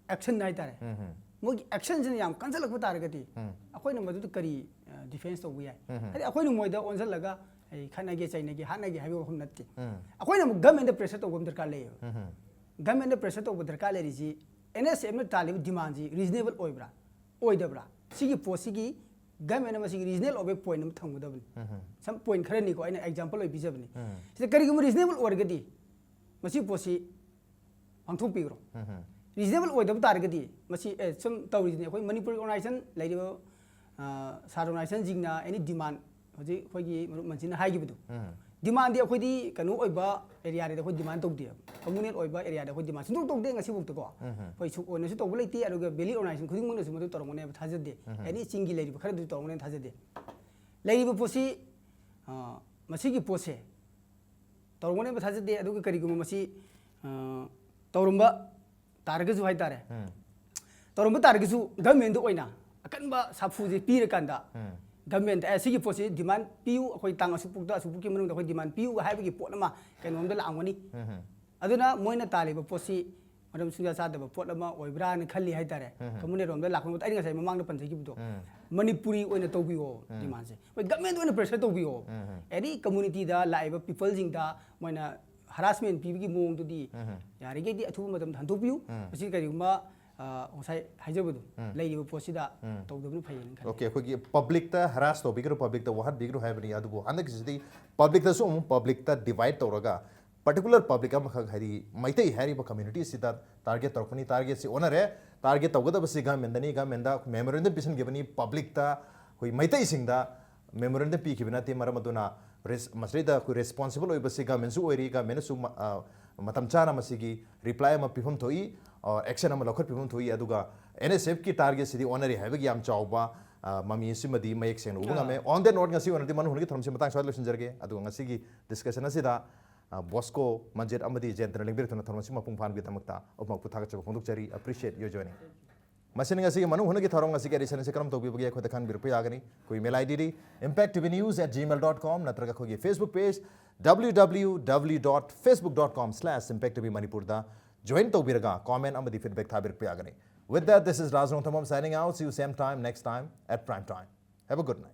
ꯑꯦꯛꯁꯟ ꯍꯥꯏꯇꯥꯔꯦ, ꯎꯝ, ꯎꯝ꯫ ꯃꯣꯏꯒꯤ ꯑꯦꯛꯁꯟꯁꯤꯅ ꯌꯥꯝ ꯀꯟꯁꯤꯜꯂꯛꯄ ꯇꯥꯔꯒꯗꯤ ꯑꯩꯈꯣꯏꯅ ꯃꯗꯨꯗ ꯀꯔꯤ ꯗꯤꯐꯦꯟꯁ ꯇꯧꯕ ꯌꯥꯏ? ꯍꯥꯏꯗꯤ ꯑꯩꯈꯣꯏꯅ ꯃꯣꯏꯗ ꯑꯣꯟꯁꯤꯜꯂꯒ ꯑꯩ ꯈꯠꯅꯒꯦ, ꯆꯩꯅꯒꯦ, ꯍꯥꯠꯅꯒꯦ ꯍꯥꯏꯕ ꯋꯥꯐꯝ ꯅꯠꯇꯦ꯫ ꯑꯩꯈꯣꯏꯅ ꯑꯃꯨꯛ ꯒꯃꯦꯟꯗ ꯄ꯭ꯔꯦꯁꯔ ꯇꯧꯕ ꯑꯃ ꯗꯔꯀꯥꯔ ꯂꯩꯌꯦꯕ꯫ ꯒꯃꯦꯟꯗ ꯄ꯭ꯔꯦꯁꯔ ꯇꯧꯕ ꯗꯔꯀꯥꯔ ꯂꯩꯔꯤꯁꯤ, ꯑꯦꯟ ꯑꯦꯁ ꯑꯦꯐꯅ ꯇꯥꯜꯂꯤꯕ ꯗꯤꯃꯥꯟꯁꯤ ꯔꯤꯖꯅꯦꯕꯜ ꯑꯣꯏꯕ꯭ꯔꯥ, ꯑꯣꯏꯗꯕ꯭ꯔꯥ? ꯁꯤꯒꯤ ꯄꯣꯠꯁꯤꯒꯤ ꯒꯃꯦꯟꯅ ꯃꯁꯤꯒꯤ ꯔꯤꯖꯅꯦꯕꯜ ꯑꯣꯏꯕ ꯄꯣꯏꯟ ꯑꯃ ꯊꯝꯒꯗꯕꯅꯤ꯫ ꯁꯝ ꯄꯣꯏꯟ ꯈꯔꯅꯤꯀꯣ, ꯑꯩꯅ ꯑꯦꯛꯖꯥꯝꯄꯜ ꯑꯣꯏꯅ ꯄꯤꯖꯕꯅꯤ꯫ ꯁꯤꯗ ꯀꯔꯤꯒꯨꯝꯕ ꯔꯤꯖꯅꯦꯕꯜ ꯑꯣꯏꯔꯒꯗꯤ ꯃꯁꯤ ꯄꯣꯠꯁꯤ ꯄꯥꯡꯊꯣꯛꯄꯤꯈ꯭ꯔꯣ꯫ ꯔꯤꯖꯅꯦꯕꯜ ꯑꯣꯏꯗꯕ ꯇꯥꯔꯒꯗꯤ ꯃꯁꯤ, ꯑꯦ, ꯁꯨꯝ ꯇꯧꯔꯤꯁꯤꯅꯦ, ꯑꯩꯈꯣꯏ ꯃꯅꯤꯄꯨꯔꯒꯤ ꯑꯣꯔꯒꯅꯥꯏꯖꯦꯁꯟ ꯂꯩꯔꯤꯕ, ꯑ, ꯁꯥꯇ꯭ꯔ ꯑꯣꯔꯒꯅꯥꯏꯖꯦꯁꯟꯁꯤꯡꯅ ꯑꯦꯅꯤ ꯗꯤꯃꯥꯟ, ꯍꯧꯖꯤꯛ ꯑꯩꯈꯣꯏꯒꯤ ꯃꯔꯨꯞ ꯃꯟꯁꯤꯅ ꯍꯥꯏꯈꯤꯕꯗꯣ, ꯗꯤꯃꯥꯟꯗꯤ ꯑꯩꯈꯣꯏꯗꯤ ꯀꯩꯅꯣ ꯑꯣꯏꯕ ꯑꯦꯔꯤꯌꯥꯗꯗꯤ ꯑꯩꯈꯣꯏ ꯗꯤꯃꯥꯟ ꯇꯧꯗꯦꯕ꯫ ꯀꯝꯃꯨꯅꯦꯜ ꯑꯣꯏꯕ ꯑꯦꯔꯤꯌꯥꯗ ꯑꯩꯈꯣꯏ ꯗꯤꯃꯥꯟ ꯁꯨꯡꯇꯧ ꯇꯧꯗꯦ ꯉꯁꯤꯐꯥꯎꯗꯀꯣ꯫ ꯑꯩꯈꯣꯏ ꯁꯨꯛ ꯑꯣꯏꯅꯁꯨ ꯇꯧꯕ ꯂꯩꯇꯦ, ꯑꯗꯨꯒ ꯚꯦꯂꯤ ꯑꯣꯔꯒꯅꯥꯏꯖꯦꯁꯟ ꯈꯨꯗꯤꯡꯃꯛꯅꯁꯨ ꯃꯗꯨ ꯇꯧꯔꯝꯒꯅꯤ ꯍꯥꯏꯕ ꯊꯥꯖꯗꯦ꯫ ꯑꯦꯅꯤ ꯆꯤꯡꯒꯤ ꯂꯩꯔꯤꯕ ꯈꯔꯗꯨꯁꯨ ꯇꯧꯔꯝꯒꯅꯤ ꯍꯥꯏꯅ ꯊꯥꯖꯗꯦ꯫ ꯂꯩꯔꯤꯕ ꯄꯣꯠꯁꯤ, ꯑ, ꯃꯁꯤꯒꯤ ꯄꯣꯠꯁꯦ ꯇꯧꯔꯝꯒꯅꯤ ꯍꯥꯏꯕ ꯊꯥꯖꯗꯦ꯫ ꯑꯗꯨꯒ ꯀꯔꯤꯒꯨꯝꯕ ꯃꯁꯤ, ꯑ, ꯇꯧꯔꯝꯕ ꯇꯥꯔꯒꯁꯨ ꯍꯥꯏꯇꯥꯔꯦ, ꯇꯧꯔꯝꯕ ꯇꯥꯔꯒꯁꯨ ꯒꯚꯔꯟꯃꯦꯟꯗ ꯑꯣꯏꯅ ꯑꯀꯟꯕ ꯁꯥꯐꯨꯁꯦ ꯄꯤꯔꯀꯥꯟꯗ, ꯒꯚꯔꯟꯃꯦꯟꯗ, "ꯑꯦ, ꯁꯤꯒꯤ ꯄꯣꯠꯁꯤ ꯗꯤꯃꯥꯟ ꯄꯤꯌꯨ, ꯑꯩꯈꯣꯏ ꯇꯥꯡ ꯑꯁꯨꯛ ꯄꯣꯛꯇ ꯑꯁꯨꯛ ꯄꯣꯛꯀꯤ ꯃꯅꯨꯡꯗ ꯑꯩꯈꯣꯏ ꯗꯤꯃꯥꯟ ꯄꯤꯌꯨ" ꯍꯥꯏꯕꯒꯤ ꯄꯣꯠ ꯑꯃ ꯀꯩꯅꯣꯝꯗ ꯂꯥꯛꯑꯝꯒꯅꯤ꯫ ꯑꯗꯨꯅ ꯃꯣꯏꯅ ꯇꯥꯜꯂꯤꯕ ꯄꯣꯠꯁꯤ ꯃꯔꯝ ꯁꯨꯡꯆꯥ ꯆꯥꯗꯕ ꯄꯣꯠ ꯑꯃ ꯑꯣꯏꯕ꯭ꯔꯥꯅ ꯈꯜꯂꯤ ꯍꯥꯏꯇꯥꯔꯦ꯫ ꯀꯝꯃꯨꯅꯦꯜ ꯔꯣꯝꯗ ꯂꯥꯛꯄ ꯃꯇꯝꯗ ꯑꯩꯅ ꯉꯁꯥꯏ ꯃꯃꯥꯡꯗ ꯄꯟꯖꯈꯤꯕꯗꯣ, ꯃꯅꯤꯄꯨꯔꯤ ꯑꯣꯏꯅ ꯇꯧꯕꯤꯌꯣ ꯗꯤꯃꯥꯟꯁꯦ꯫ ꯍꯣꯏ, ꯒꯚꯔꯟꯃꯦꯟꯗ ꯑꯣꯏꯅ ꯄ꯭ꯔꯦꯁꯔ ꯇꯧꯕꯤꯌꯣ꯫ ꯑꯦꯅꯤ ꯀꯝꯃꯨꯅꯤꯇꯤꯗ ꯂꯥꯛꯏꯕ ꯄꯤꯄꯜꯁꯤꯡꯗ ꯃꯣꯏꯅ ꯍꯔꯥꯁꯃꯦꯟ ꯄꯤꯕꯒꯤ ꯃꯑꯣꯡꯗꯨꯗꯤ ꯌꯥꯔꯤꯈꯩꯗꯤ ꯑꯊꯨꯕ ꯃꯇꯝꯗ ꯍꯟꯗꯣꯛꯄꯤꯌꯨ꯫ ꯃꯁꯤ ꯀꯔꯤꯒꯨꯝꯕ, ꯑ, ꯉꯁꯥꯏ ꯍꯥꯏꯖꯕꯗꯣ, ꯂꯩꯔꯤꯕ ꯄꯣꯠꯁꯤꯗ ꯇꯧꯗꯕꯅ ꯐꯩꯌꯦꯅ ꯈꯜꯂꯤ꯫ ꯑꯣꯀꯦ, ꯑꯩꯈꯣꯏꯒꯤ ꯄꯕ꯭ꯂꯤꯛꯇ ꯍꯔꯥꯁ ꯇꯧꯕꯤꯒꯅꯨ, ꯄꯕ꯭ꯂꯤꯛꯇ ꯋꯥꯍꯟꯕꯤꯒꯅꯨ ꯍꯥꯏꯕꯅꯤ꯫ ꯑꯗꯨꯕꯨ ꯍꯟꯗꯛꯀꯤꯁꯤꯗꯤ ꯄꯕ꯭ꯂꯤꯛꯇꯁꯨ ꯑꯃꯨꯛ ꯄꯕ꯭ꯂꯤꯛꯇ ꯗꯤꯚꯥꯏꯠ ꯇꯧꯔꯒ ꯄꯥꯔꯇꯤꯀꯨꯂꯔ ꯄꯕ꯭ꯂꯤꯛ ꯑꯃꯈꯛ, ꯍꯥꯏꯗꯤ ꯃꯩꯇꯩ ꯍꯥꯏꯔꯤꯕ ꯀꯝꯃ꯭ꯌꯨꯅꯤꯇꯤꯁꯤꯗ ꯇꯥꯔꯒꯦꯠ ꯇꯧꯔꯛꯄꯅꯤ꯫ ꯇꯥꯔꯒꯦꯠꯁꯤ ꯑꯣꯟꯅꯔꯦ꯫ ꯇꯥꯔꯒꯦꯠ ꯇꯧꯒꯗꯕꯁꯤ ꯒꯃꯦꯟꯗꯅꯤ꯫ ꯒꯃꯦꯟꯗ ꯃꯦꯃꯣꯔꯦꯟꯗꯝ ꯄꯤꯁꯤꯟꯈꯤꯕꯅꯤ ꯄꯕ꯭ꯂꯤꯛꯇ, ꯑꯩꯈꯣꯏ ꯃꯩꯇꯩꯁꯤꯡꯗ ꯃꯦꯃꯣꯔꯦꯟꯗꯝ ꯄꯤꯈꯤꯕ ꯅꯠꯇꯦ꯫ ꯃꯔꯝ ꯑꯗꯨꯅ ꯔꯦꯁ-, ꯃꯁꯤꯗꯩꯗ ꯑꯩꯈꯣꯏ ꯔꯦꯁꯄꯣꯟꯁꯤꯕꯜ ꯑꯣꯏꯕꯁꯤ ꯒꯃꯦꯟꯁꯨ ꯑꯣꯏꯔꯤ꯫ ꯒꯃꯦꯟꯅꯁꯨ ꯃ-, ꯑ, ꯃꯇꯝ ꯆꯥꯅ ꯃꯁꯤꯒꯤ ꯔꯤꯄ꯭ꯂꯥꯏ ꯑꯃ ꯄꯤꯐꯝ ꯊꯣꯛꯏ, ꯑꯦꯛꯁꯟ ꯑꯃ ꯂꯧꯈꯠꯄꯤꯐꯝ ꯊꯣꯛꯏ꯫ ꯑꯗꯨꯒ ꯑꯦꯟ ꯑꯦꯁ ꯑꯦꯐꯀꯤ ꯇꯥꯔꯒꯦꯠꯁꯤꯗꯤ ꯑꯣꯟꯅꯔꯤ ꯍꯥꯏꯕꯒꯤ ꯌꯥꯝ ꯆꯥꯎꯕ, ꯑ, ꯃꯃꯤ ꯑꯁꯤꯃꯗꯤ ꯃꯌꯦꯛ ꯁꯦꯡꯅ ꯎꯕ ꯉꯝꯃꯦ꯫ On that note, ꯉꯁꯤ ꯑꯣꯏꯅꯗꯤ ꯃꯅꯨꯡ ꯍꯨꯠꯅꯒꯤ ꯊꯧꯔꯝꯁꯤ ꯃꯇꯥꯡ ꯁ꯭ꯋꯥꯏꯗ ꯂꯣꯏꯁꯤꯟꯖꯔꯒꯦ꯫ ꯑꯗꯨꯒ ꯉꯁꯤꯒꯤ ꯗꯤꯁꯀꯁꯟ ꯑꯁꯤꯗ, ꯑ, ꯕꯣꯁꯀꯣ ꯃꯟꯖꯤꯠ ꯑꯃꯗꯤ ꯖꯌꯟꯇꯅ ꯂꯦꯡꯕꯤꯔꯛꯇꯨꯅ ꯊꯧꯔꯝ ꯑꯁꯤ ꯃꯄꯨꯡ ꯐꯥꯍꯟꯕꯒꯤꯗꯃꯛꯇ ꯑꯣꯛꯃꯛꯄꯨ ꯊꯥꯒꯠꯆꯕ ꯐꯣꯡꯗꯣꯛꯆꯔꯤ꯫ Appreciate your joining. ꯃꯁꯤꯅ ꯉꯁꯤꯒꯤ ꯃꯅꯨꯡ ꯍꯨꯠꯅꯒꯤ ꯊꯧꯔꯝ ꯑꯁꯤꯒꯤ ꯑꯦꯗꯤꯁꯟ ꯑꯁꯤ ꯀꯔꯝ ꯇꯧꯕꯤꯕꯒꯦ ꯑꯩꯈꯣꯏꯗ ꯈꯪꯕꯤꯔꯛꯄ ꯌꯥꯒꯅꯤ꯫ ꯑꯩꯈꯣꯏ email I D impacttvnews at gmail dot com ꯅꯠꯇ꯭ꯔꯒ ꯑꯩꯈꯣꯏꯒꯤ Facebook page W W W dot facebook dot com slash impact T V Manipur ꯗ join ꯇꯧꯕꯤꯔꯒ comment ꯑꯃꯗꯤ feedback ꯊꯥꯕꯤꯔꯛꯄ ꯌꯥꯒꯅꯤ꯫ With that, this is Raj Rongthambam signing out. See you same time next time at prime time. Have a good night.